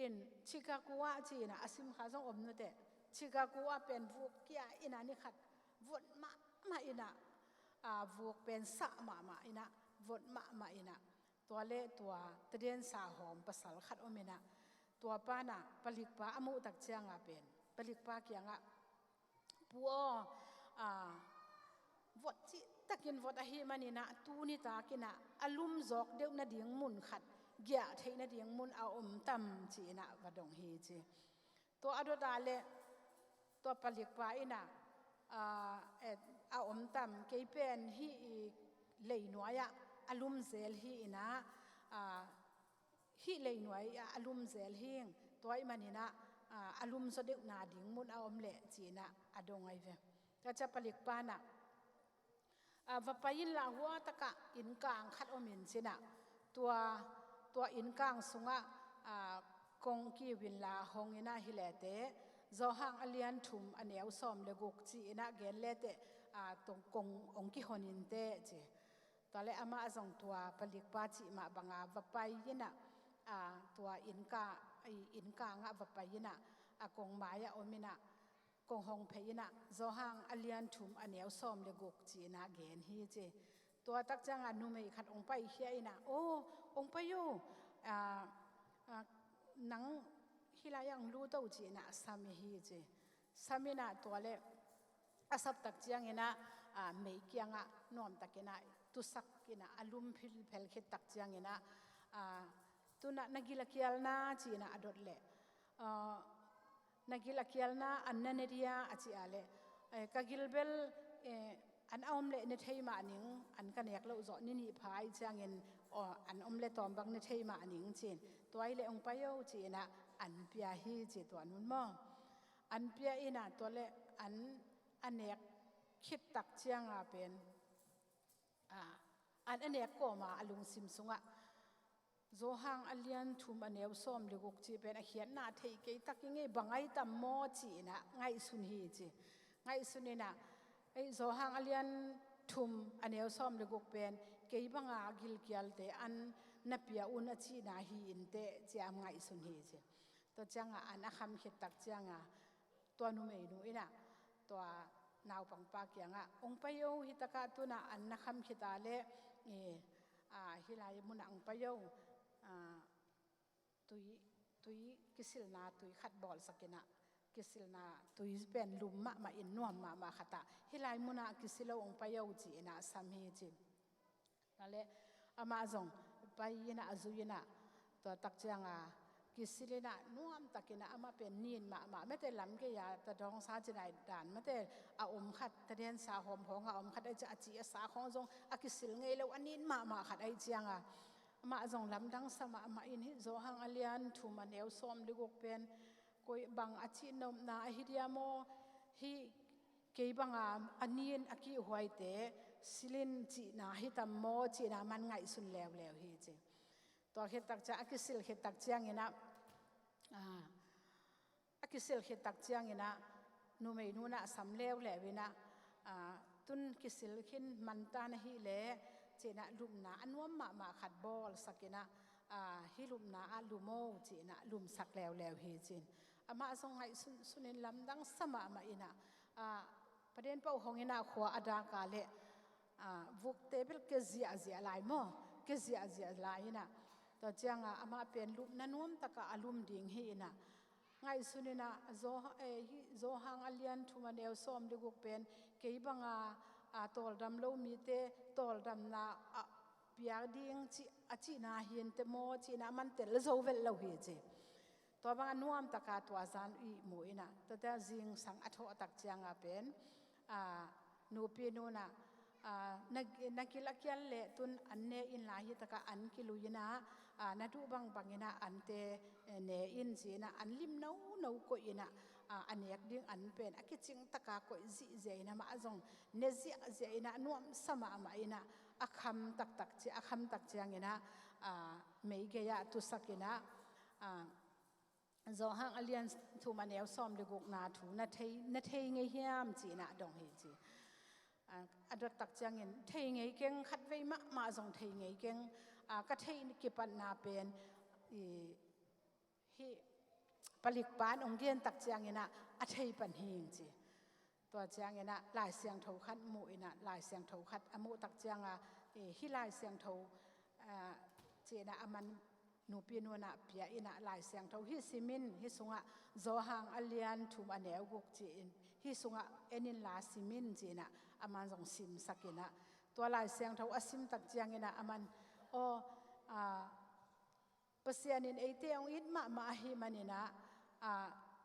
In Chicago ah ci-in ah a sim kha zong om nuteh, Chicago ah pen vuk kia in ah ni khat vot mahmah in ah, ah, vuk pen sah mahmah in ah, vot mahmah in ah, tua le tua tadensa hawm pasal khat om in ah, tua pan ah palikpa a muh tak ciangah pen palikpa kiangah, "Pu aw, ah, vot cihtakin vot ahih manin ah tuni takin ah a lum zawk deuh nading mun khat giah theih nading mun a om tam?" ci-in ah va dong hi ci. Tua a dot ah le tua palikpa in ah, ah, eh, "A om tam, kei pen hih i leinuai ah a lum zel hi in ah, ah, hih leinuai ah a lum zel hing, tua ahih manin ah, ah, a lum zaw deuh nading mun a om leh," ci-in ah a dong ahi ve. Tua ciang palikpa in ah, "Ah, va pai inla, hua takah innkang khat om in," ci-in ah, tua, tua innkang sungah, ah, kong kiu inla hong in ah hi leteh, Johan a lian thum a neu sawm le guk ci-in ah gen leteh, ah, tong kong hong kihon inteh ci. Tua le amah zong tua palikpa cih mah bangah va pai in ah, ah, tua innka-, i, innkangah va pai in ah, a kong mai-ah om in ah, kong hong phei in ah, Johan a lian thum a neu sawm le guk ci-in ah gen hi ci. Tua tak ciangah numei khat hong paikhia in ah, "Aw, hong pai o, ah, ah, nang hih lai-ah hong lut o," ci-in ah sam hi ci. Sam in ah tua le a sap tak ciangin ah, ah, mei kiangah nuamtakin ah tusak in ah a lum philphel khit tak ciangin ah, ah, "Tu-in ah na gil a kial na?" ci-in ah a dot leh, ah, "Na gil a kial na, an na ne dia?" a cih ah le, "Eh, ka gil bel, eh, an a om le ne thei mah ning, an ka nek loh zawh ni nih pha ahih ciangin, aw, an om le tawm bang ne thei mah ning," ci-in, "Tua hi le hong pai o," ci-in ah an pia hi ci, tua nu-in maw. An pia in ah tua le an a nek khit tak ciangah pen, ah, an a nek kawma a lungsim sungah, "Johan a lian thum a neu sawm le guk cih pen a khiatna thei kei tak ing ei, bang ahi tam maw?" ci-in ah ngaihsun hi ci. Ngaihsun in ah, "Ei, Johan a lian thum a neu sawm le guk pen kei banga gilkialte an na pia un a cihna hi inteh," ci-a ngaihsun hi ci. Tua ciangah an a kham khit tak ciangah tua numeinu in ah tua naupangpa kiangah, "Hong pai o, hih takah tu-in ah an na kham khit ah le, eh, ah, hih lai munah hong pai o, ah, tui, tui kisilna tui khat bawlsak in ah, kisilna tui pen lum mahmah in nuam mahmah khat ah, hih lai munah kisil o, hong pai o," ci-in ah sam hi ci. Tua le amah zong pai in ah a zui in ah, tua tak ciangah kisil in ah nuamtakin ah, amah pen nin mahmah, mate lam gei-a ta dawngsa cinai dan mate a om khat, tadensa hawmhawng a om khat ahih ciang a ci a sa khawng zong a kisil ngei lo, a nin mahmah khat ahih ciangah amah zong lamdang sa mahmah in, "Hih Johan a lian thum a neu sawm le guk pen koi bang a cihnopna ahi dia maw? Hih kei banga a nin a kihhuaite sil in cihna hi tam maw?" ci-in ah man ngaihsun leuleu hi ci. Tua khit tak ciang, a kisil khit tak ciangin ah, ah, a kisil khit tak ciangin ah numeinu in ah sam leuleu in ah, ah, "Tu-in kisil khin man ta na hih leh," ci-in ah lupna a nuam mahmah khat bawlsak in ah, ah, "Hih lupna ah lum o," ci-in ah lumsak leuleu hi ci-in. Amah zong ngaihsunsun in lamdang sa mahmah in ah, ah, Paden paoh hong in ah khua a dak ah le, ah, vukte bel kia ziahziah lai maw, kia ziahziah lai in ah, tua ciangah amah pen lupna nuamtakah a lum ding hi in ah, ngaihsun in ah, "Zo-, eh, hih Johan a lian thum a neu sawm le guk pen kei banga, ah, tawldam lo mite tawldamna a pia ding cih, a cihna hi inteh maw?" ci-in ah man tel zo velh lo hi ci. Tua bangah nuamtakah tua zan ihmu in ah, tuate zingsang a thawh tak ciangah pen, ah, nupinu in ah, ah, "Na, na gil a kial leh tu-in an ne inla, hih takah an kilui in ah, ah, na duh bangbang in ah ante, eh, ne in," ci-in ah an lim nono koih in ah, ah, a nek ding an pen a kicing takah koih zihziah in ah, amah zong ne ziahziah in ah nuamsa mahmah in ah, a kham taktak ci, a kham tak ciangin ah, a, meigei ah tusak in ah, a, Johan a lian thum a neu sawm le gukna thu na thei, na thei ngei hiam ci in ah dong hi ci. A, a dot tak ciangin thei ngei keng, khatvei mahmah zong thei ngei keng, a, ka theih kipatna pen i, hih palikpa in hong gen tak ciangin ah a thei pan hi ci. Tua ciangin ah Lai Siangtho khat mu in ah, Lai Siangtho khat a muh tak ciang a, eh, hih Lai Siangtho, ah, ci in ah a man nupi nu in ah pia in ah, Lai Siangtho hih sim in, hih sungah Johan a lian thum a neu guk ci in, hih sungah en in la sim in ci in ah a man zong simsak in ah, tua Lai Siangtho a sim tak ciangin ah a man, aw, ah, Pasian in eite hong it mahmah ahih manin ah, a,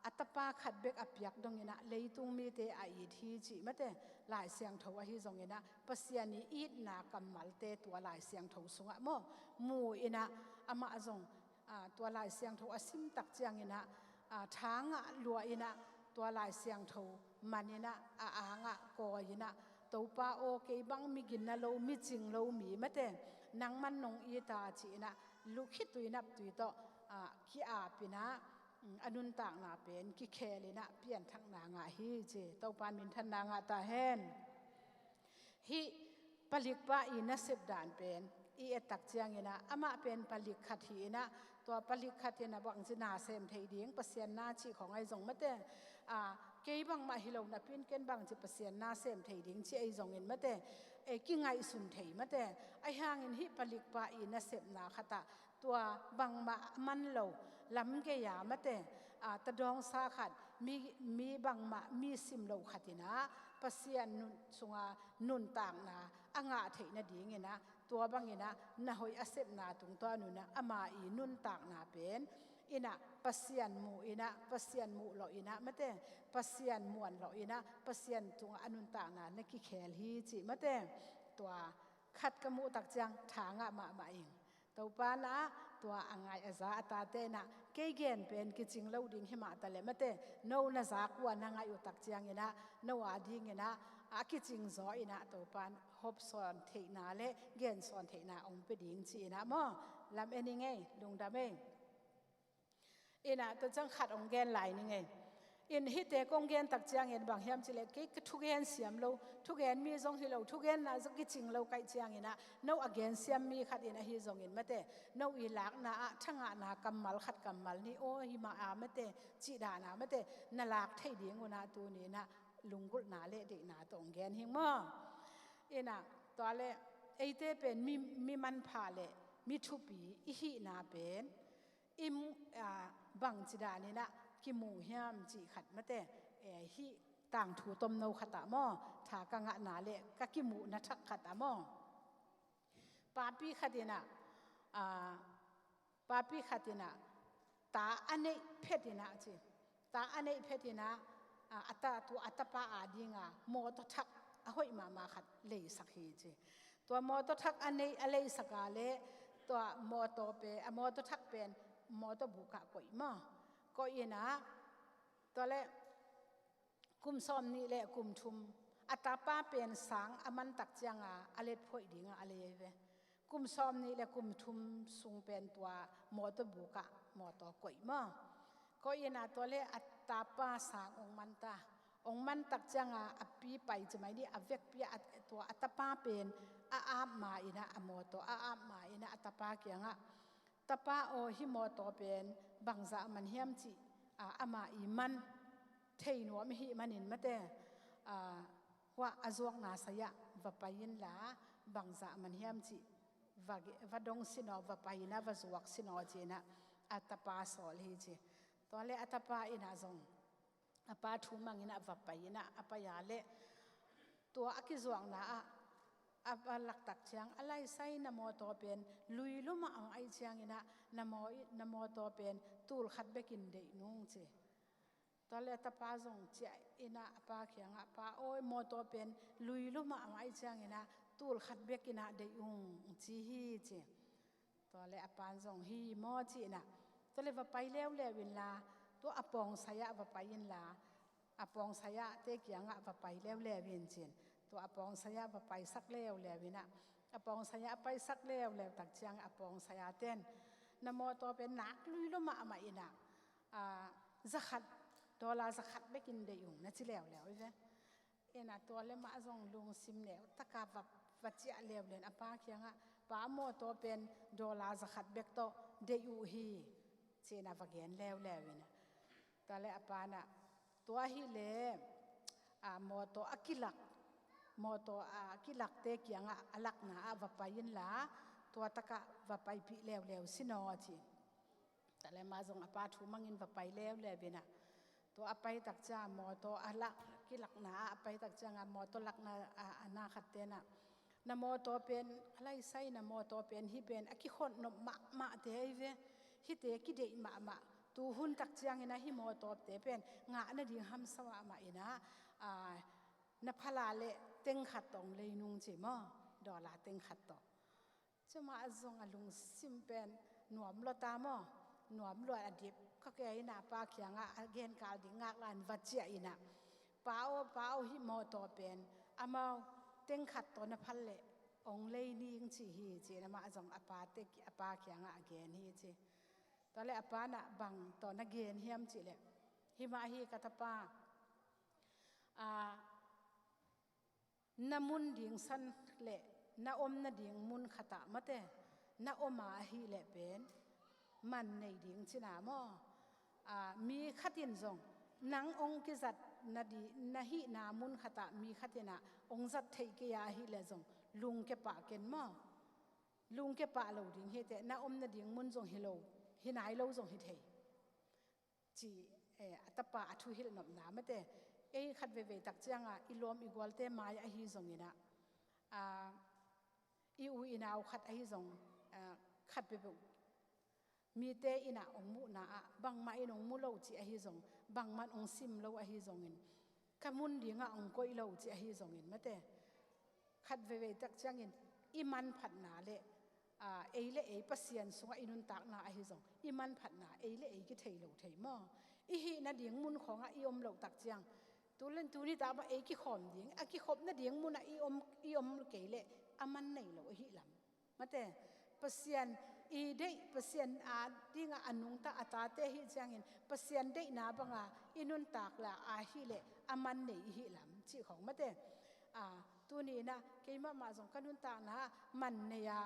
a tapa khat bek a piak dongin ah leitung mite a it hi cih mate, Lai Siangtho ahi zongin ah Pasian i itna kammalte tua Lai Siangtho sungah maw, mu in ah amah zong, a, tua Lai Siangtho a sim tak ciangin ah, a, tha ngah lua in ah tua Lai Siangtho man in ah a angah kawi in ah, Topa aw, kei bang mi ginna lo, mi cing lo mi mate, nangman nong it a ci in ah lukhitui naptui tawh, a, ki-ap in ah, mm, a nuntakna pen kikhel in ah pianthakna ngah hi ci. Topa in minthanna ngah ta hen. Hih palikpa i nasep dan pen i et tak ciangin ah, amah pen palik khat hi in ah, tua palik khat in ah bangci na sem thei ding, Pasian na cih khawng ahi zong mate, a, kei bangmah hi lo napi in ken bangci Pasian na sem thei ding ci ahi zongin mate, e, kingaihsun thei mate. Ahi hangin hih palikpa i nasepna khat ah tua bangmah a man lo, lamgei a mate, a, tadawngsa khat, mi, mi bangmah mi sim lo khat in ah Pasian nun, sunga nuntakna a ngah theih nadingin ah, tua bangin ah na hoih a sepna tungtawn un ah ama i nuntakna pen in ah Pasian mu in ah, Pasian muh lawh in ah mate, Pasian muan lawh in ah, Pasian tungah a nuntakna na kikhel hi cih mate. Tua khat ka muh tak ciang tha ngah mahmah ing. Topa in ah tua a ngai a za a tate in ah kei gen pen kicing lo ding hi mah ta leh mate, no na zak uh a na ngaih uh tak ciangin ah no a dingin ah a kicing zaw in ah Topa in hopsawn theihna le gensawn theihna hong pia ding ci in ah maw, lam en ing ei, lungdam ei. In ah tua ciang khat hong gen lai ning ei. In hihte kong gen tak ciangin bang hiam cih leh kei ka thugen siam lo, thugen mi zong hi lo, thugenna zong kicing lo ka hih ciangin ah no a gen siam mi khat in ahi zongin mate, no i lakna ah thangahna kammal khat kammal nih aw hi mah a mate, cih dan a mate, na lak theih ding un ah tuni in ah lunggulhna le deihna tawh hong gen hing maw. In ah tua leh eite pen mi, mi manpha le mi thupi i hihna pen i, a, bangci dan in ah kimu hiam cih khat mate, e, hih tangthu tomno khat ah maw, tha ka ngahna le ka kimuhna thak khat ah maw, papi khat in ah, a, papi khat in ah ta a neih phet in ah ci, ta a neih phet in ah, a, a ta, tua a tapa a dinga mawtaw thak a hoih mahmah khat leisak hi ci. Tua mawtaw thak a neih a leisak a leh tua mawtaw pen, a mawtaw thak pen mawtaw buk ah koih maw, koih in ah tua leh kum sawm nih le kum thum a tapa pen sang a man tak cianga a letphoih dinga a lei ve. Kum sawm nih le kum thum sung pen tua mawtaw buk ah mawtaw koih maw, koih in ah tua leh a tapa sang hong man ta. Hong man tak cianga a pi pai ci mai ni, a vekpi ah tua a tapa pen a ap ma in ah, a mawtaw a ap ma in ah a tapa kiangah, tapa aw, hih mawtaw pen bangzah man hiam cih, a, ama i man thei nuam i hih manin mate, a, hua a zuakna sai-ah va pai inla, bangzah man hiam cih va, va dong sin aw, va pai in ah va zuak sin aw ci in ah a tapa sawl hi ci. Tua leh a tapa in ah zong a pa thu mang in ah va pai in ah a pai a leh tua a kizuakna ah a, a lak tak ciang, a laisai, na mawtaw pen lui lum ah hong aih ciangin ah na maw, na mawtaw pen tul khat bekin deih nung ci. Tua leh a tapa zong ciah in ah a pa kiangah, pa aw, mawtaw pen lui lum ah hong aih ciangin ah tul khat bekin ah deih ung ci hi ci. Tua leh a pan zong hi maw ci in ah, tua leh va pai leuleu inla, tua a pawngsai ah va pai inla, a pawngsai ah te kiangah va pai leuleu in ci in, tua a pawngsai ah va paisak leuleu in ah, A pawngsai ah a paisak leuleu tak ciang a pawngsai a ten na mawtaw pen nak lui lua mahmah inah, a, zakhat, dollar zakhat bekin deih ung na ci leuleu hi ve. Inah tua le mah zong lungsim neu taka va, va ciah leuleu in a pa kiangah, "Pa, mawtaw pen dollar zakhat bek tawh deih uh hi," ci-inah va gen leuleu inah. Tua le a pa nah, "Tua hi le, a, mawtaw a kilak, mawtaw a kilakte kiangah a lakna ah va pai inla, tua takah va paipih leuleu sin aw," a ci. Tua le mah zong a pa thu mangin va pai leuleu inah. Tua a pai tak ciang mawtaw a lak, kilakna ah a pai tak ciangah mawtaw lakna a, a na khatte nah, "Na mawtaw pen, a laisai na mawtaw pen, hih pen a kikhon nop mahmahte ahi ve. Hihte kideih mahmah. Tuhun tak ciangin ah hih mawtawte pen ngah nading hamsa mahmah inah, a, na phala le teng khat tawh ong lei nung," ci maw. Dollar teng khat tawh. Cuma zong a lungsim pen nuam lua ta maw. Nuam lua a dip ka kei inah a pa kiangah a genkal ding ngaklan va ciah inah, "Pa aw, pa aw, hih mawtaw pen amau teng khat tawh na phal le ong lei ning ci hi," ci-in amah zong a pate ki-, a pa kiangah a gen hi ci. Tua le a pa nah, "Bang tawh na gen hiam?" cih leh, "Hih mah hi ka tapa, a, na mun ding san le na om nading mun khatah mate, na om a ahih leh pen man nei ding cina maw. A, mi khat in zong nang ong kizat na di, na hihna mun khatah mi khat inah ong zat theih kei a ahih leh zong lungkia pah ken maw. Lungkia pah lo ding hi teh, na om nading mun zong hi lo, hi nai lo zong hi thei," ci, eh, a tapa a thuhilh nopna mate. Ei khat veivei tak ciangah i lawm i gualte mai ahi zong inah, a, i u i nau khat ahi zong, a, khat veivei mite inah ong muhna ah bangmah in ong mu lo cih ahi zong, bangmah in ong sim lo ahi zongin, ka mun dingah ong koih lo cih ahi zongin mate, khat veivei tak ciangin i manphatna le, a, ei le ei Pasian sungah i nuntakna ahi zong, i manphatna ei le ei kithei lo thei maw. I hih nading mun khawngah i om loh tak ciang, tu le tuni tak mah ei kikhawm ding, a kikhop nading munah i om, i om kei leh a man nei lo ahih lam mate. Pasian i deih, Pasian a dingah a nungta a tate ahih ciangin Pasian deihna banga i nuntak la ahih leh a man nei i hih lam cih khawng mate. A, tuni inah keimah mah zong ka nuntakna ah man nei a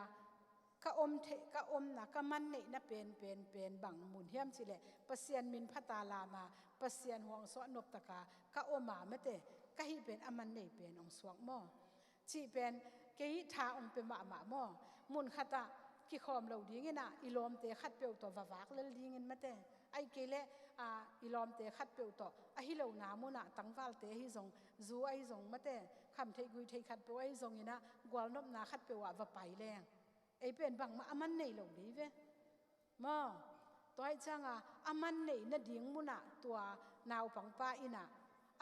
ka om thei, ka omna, ka man neihna pen, pen, pen bang mun hiam cih leh Pasian min phat a lam a, Pasian huang suah nop taka ka om a mate, ka hih pen a man nei pen ong suak maw. Cih pen kei tha ong pia mahmah maw. Mun khatah kikhawm lo ding inah i lawmte khatpeuh tawh va vak lel dingin mate. Ahih kei leh, a, i lawmte khatpeuh tawh, ahi lona munah tangvalte ahi zong, zu ahi zong mate, khamtheih guitheih khatpeuh ahi zong inah gualnopna khatpeuh ah va pai leng ei pen bangmah a man nei lo dei ve. Maw, tua ahih cianga a man neih nading munah tua naupangpa inah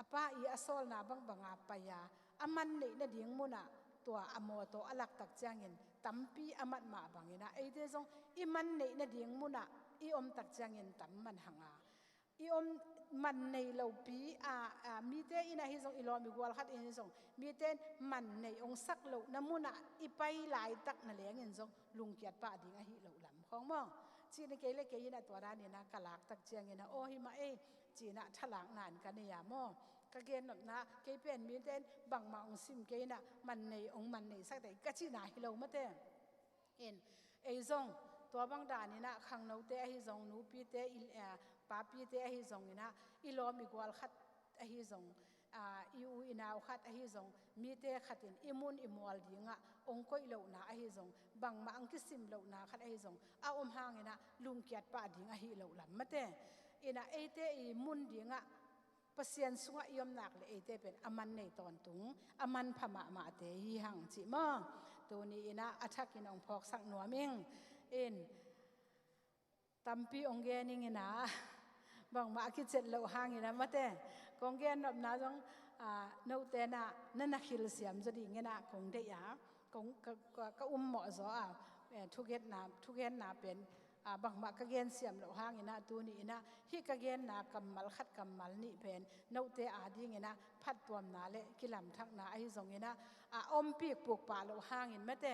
a pa i a sawlna bangbanga pai a, a man neih nading munah tua a mawtaw a laktak ciangin tampi a mat mah banginah eite zong i man neih nading munah i omtak ciangin tam man hanga, i om man nei lopi a, a, mite in ahi zong, i lawm i gual khat in ahi zong, mite in man nei ong sak lohna munah i pai laitak na lengin zong lungkiat pah ding ahi loh lam khawng maw? Cihna kei le kei inah tua daninah ka laktak cianginah aw hi mah ei, cinah thalakna in ka nei a maw? Ka gennopna kei pen mite in bangmah ong sim kei inah man nei ong man nei sak dei ka cihna hi lo mate. In, ei zong tua bang daninah khangnote ahi zong, nupite, i, a, papite ahi zonginah i lawm i gual khat ahi zong, a, i u i nau khat ahi zong, mite khatin i mun i mual dingah ong koih lohna ahi zong, bangmah ang kisim lohna khat ahi zong a om hanginah lungkiat pah ding ahi loh lam mate. Inah eite i mun dingah Pasian sungah i om nak le eite pen a man nei tawntung, a manpha mahmahte hi hang cih maw? Tuni inah a thakin ong phawksak nuam ing. In, tampi ong gen ing inah bangmah a kicet loh hang inah mate. Kong gennopna zong, a, note nah na na khilsiam zaw ding inah kong deih a, kong ka, ka, ka um mawh zaw a, eh, thugenna, thugenna pen a, bangmah ka gen siam loh hangin ah tuni in ah hih ka genna kammal khat kammal nih pen note adingin ah phattuamna le kilamthakna ahi zongin ah, a, ompih pukpah loh hangin mate,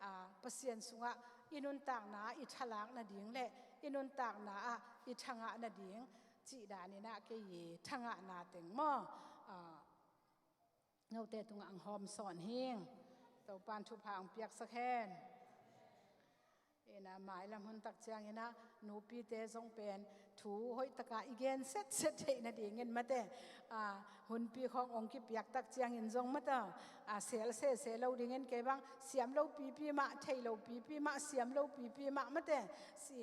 a, Pasian sungah i nuntakna ah i thalak nading le i nuntakna ah i thangah nading cih danin ah kei i thangahna teng maw, a, note tungah ang hawm sawn hing. Topan thupha ang piaksak hen. Ina mailam hun tak ciangin ah nupite zong pen thu hoih taka i gen setset theih nadingin mate, a, hunpi khawng ong kipiak tak ciangin zong mate, a, sel sese lo dingin kei bang siam lo pipi mah, thei lo pipi mah, siam lo pipi mah mate, si,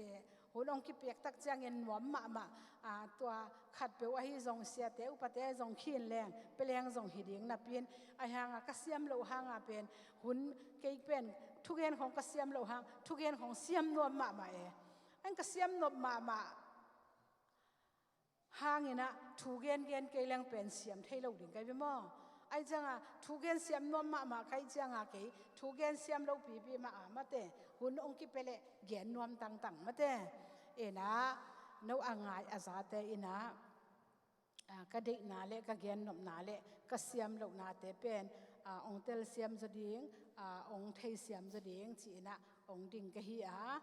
hun ong kipiak tak ciangin nuam mahmah, a, tua khatpeuh ahi zong siate upate zong khin leng peleng zong hi ding napi in, ahi hanga ka siam loh hanga pen hun kei pen thugen khawng ka siam loh hang thugen khawng siam nuam mahmah e. An ka siam nop mahmah hangin ah thu gen gen kei leng pen siam thei lo ding kai ve maw? Ahi cianga thu gen siam nuam mahmah kai cianga kei thu gen siam lo pipi mah a mate, hun ong kipia leh gen nuam tangtang mate. Ina no a ngai a zate ina, a, ka deihna le ka gennopna le ka siam lohnate pen, a, ong telsiam zaw ding, a, ong theisiam zaw ding ci-in ah ong ding ka hi a.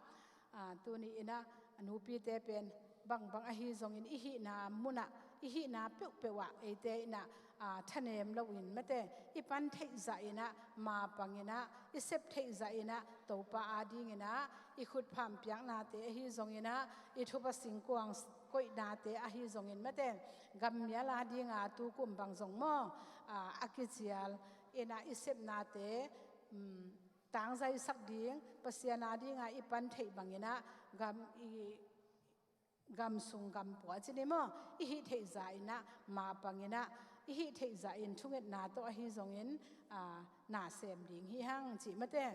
A, tuni in ah nupite pen bangbang ahi zongin i hihna munah i hihna peuhpeuh ah eite in ah, a, thanem loin mate i pan theih zahin ah mapangin ah i sep theih zahin ah Topa adingin ah i khutpham piaknate ahi zongin ah i thupha singkuang koihnate ahi zongin mate gammial adinga tukum bang zong maw, a, a kicial in ah i sepnate, um, tangzaisak ding Pasian adinga i pan theih bangin ah gam i gam sung gam pua cini maw i hih theih zahin ah mapangin ah i hih theih zahin thungetna tawh ahi zongin, a, na sem ding hi hang cih mate.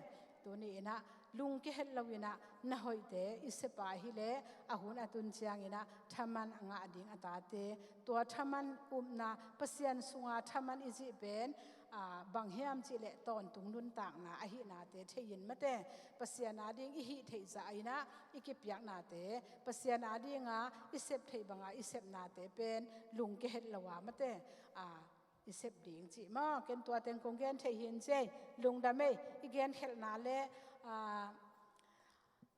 Tuni in ah lungkia het loin ah na hoihte i sepa hi leh a hun a tun ciangin ah thaman a ngah ding a tate, tua thaman upna Pasian sunga thaman i cih pen, a, bang hiam cih leh tawntung nuntakna ahihnate thei-in mate Pasian ading i hih theih zahin ah i kipiaknate Pasian adinga i sep theih banga i sepnate pen lungkia het lo a mate, a, i sep ding cih maw? Ken tua teng kong gen thei hi in cei lungdam ei. I genkhelhna le, a,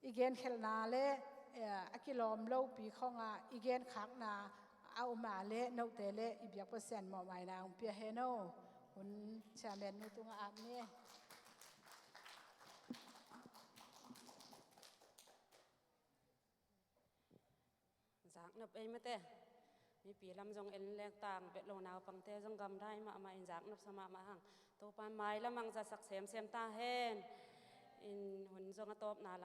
i genkhelhna le, eh, a kilawm lopi khawngah i genkhakna a om a le note le i biak Pasian mawhmaina hong pia hen aw. Hun chairman nu tungah ap ni. Zaknop ei mate. Mipi lam zong en lek tang bet lo naupangte zong gamdai mahmah in zaknop sa mahmah hang. Topan mailam ang zatsak semsem ta hen. In hun zong a tawpna lam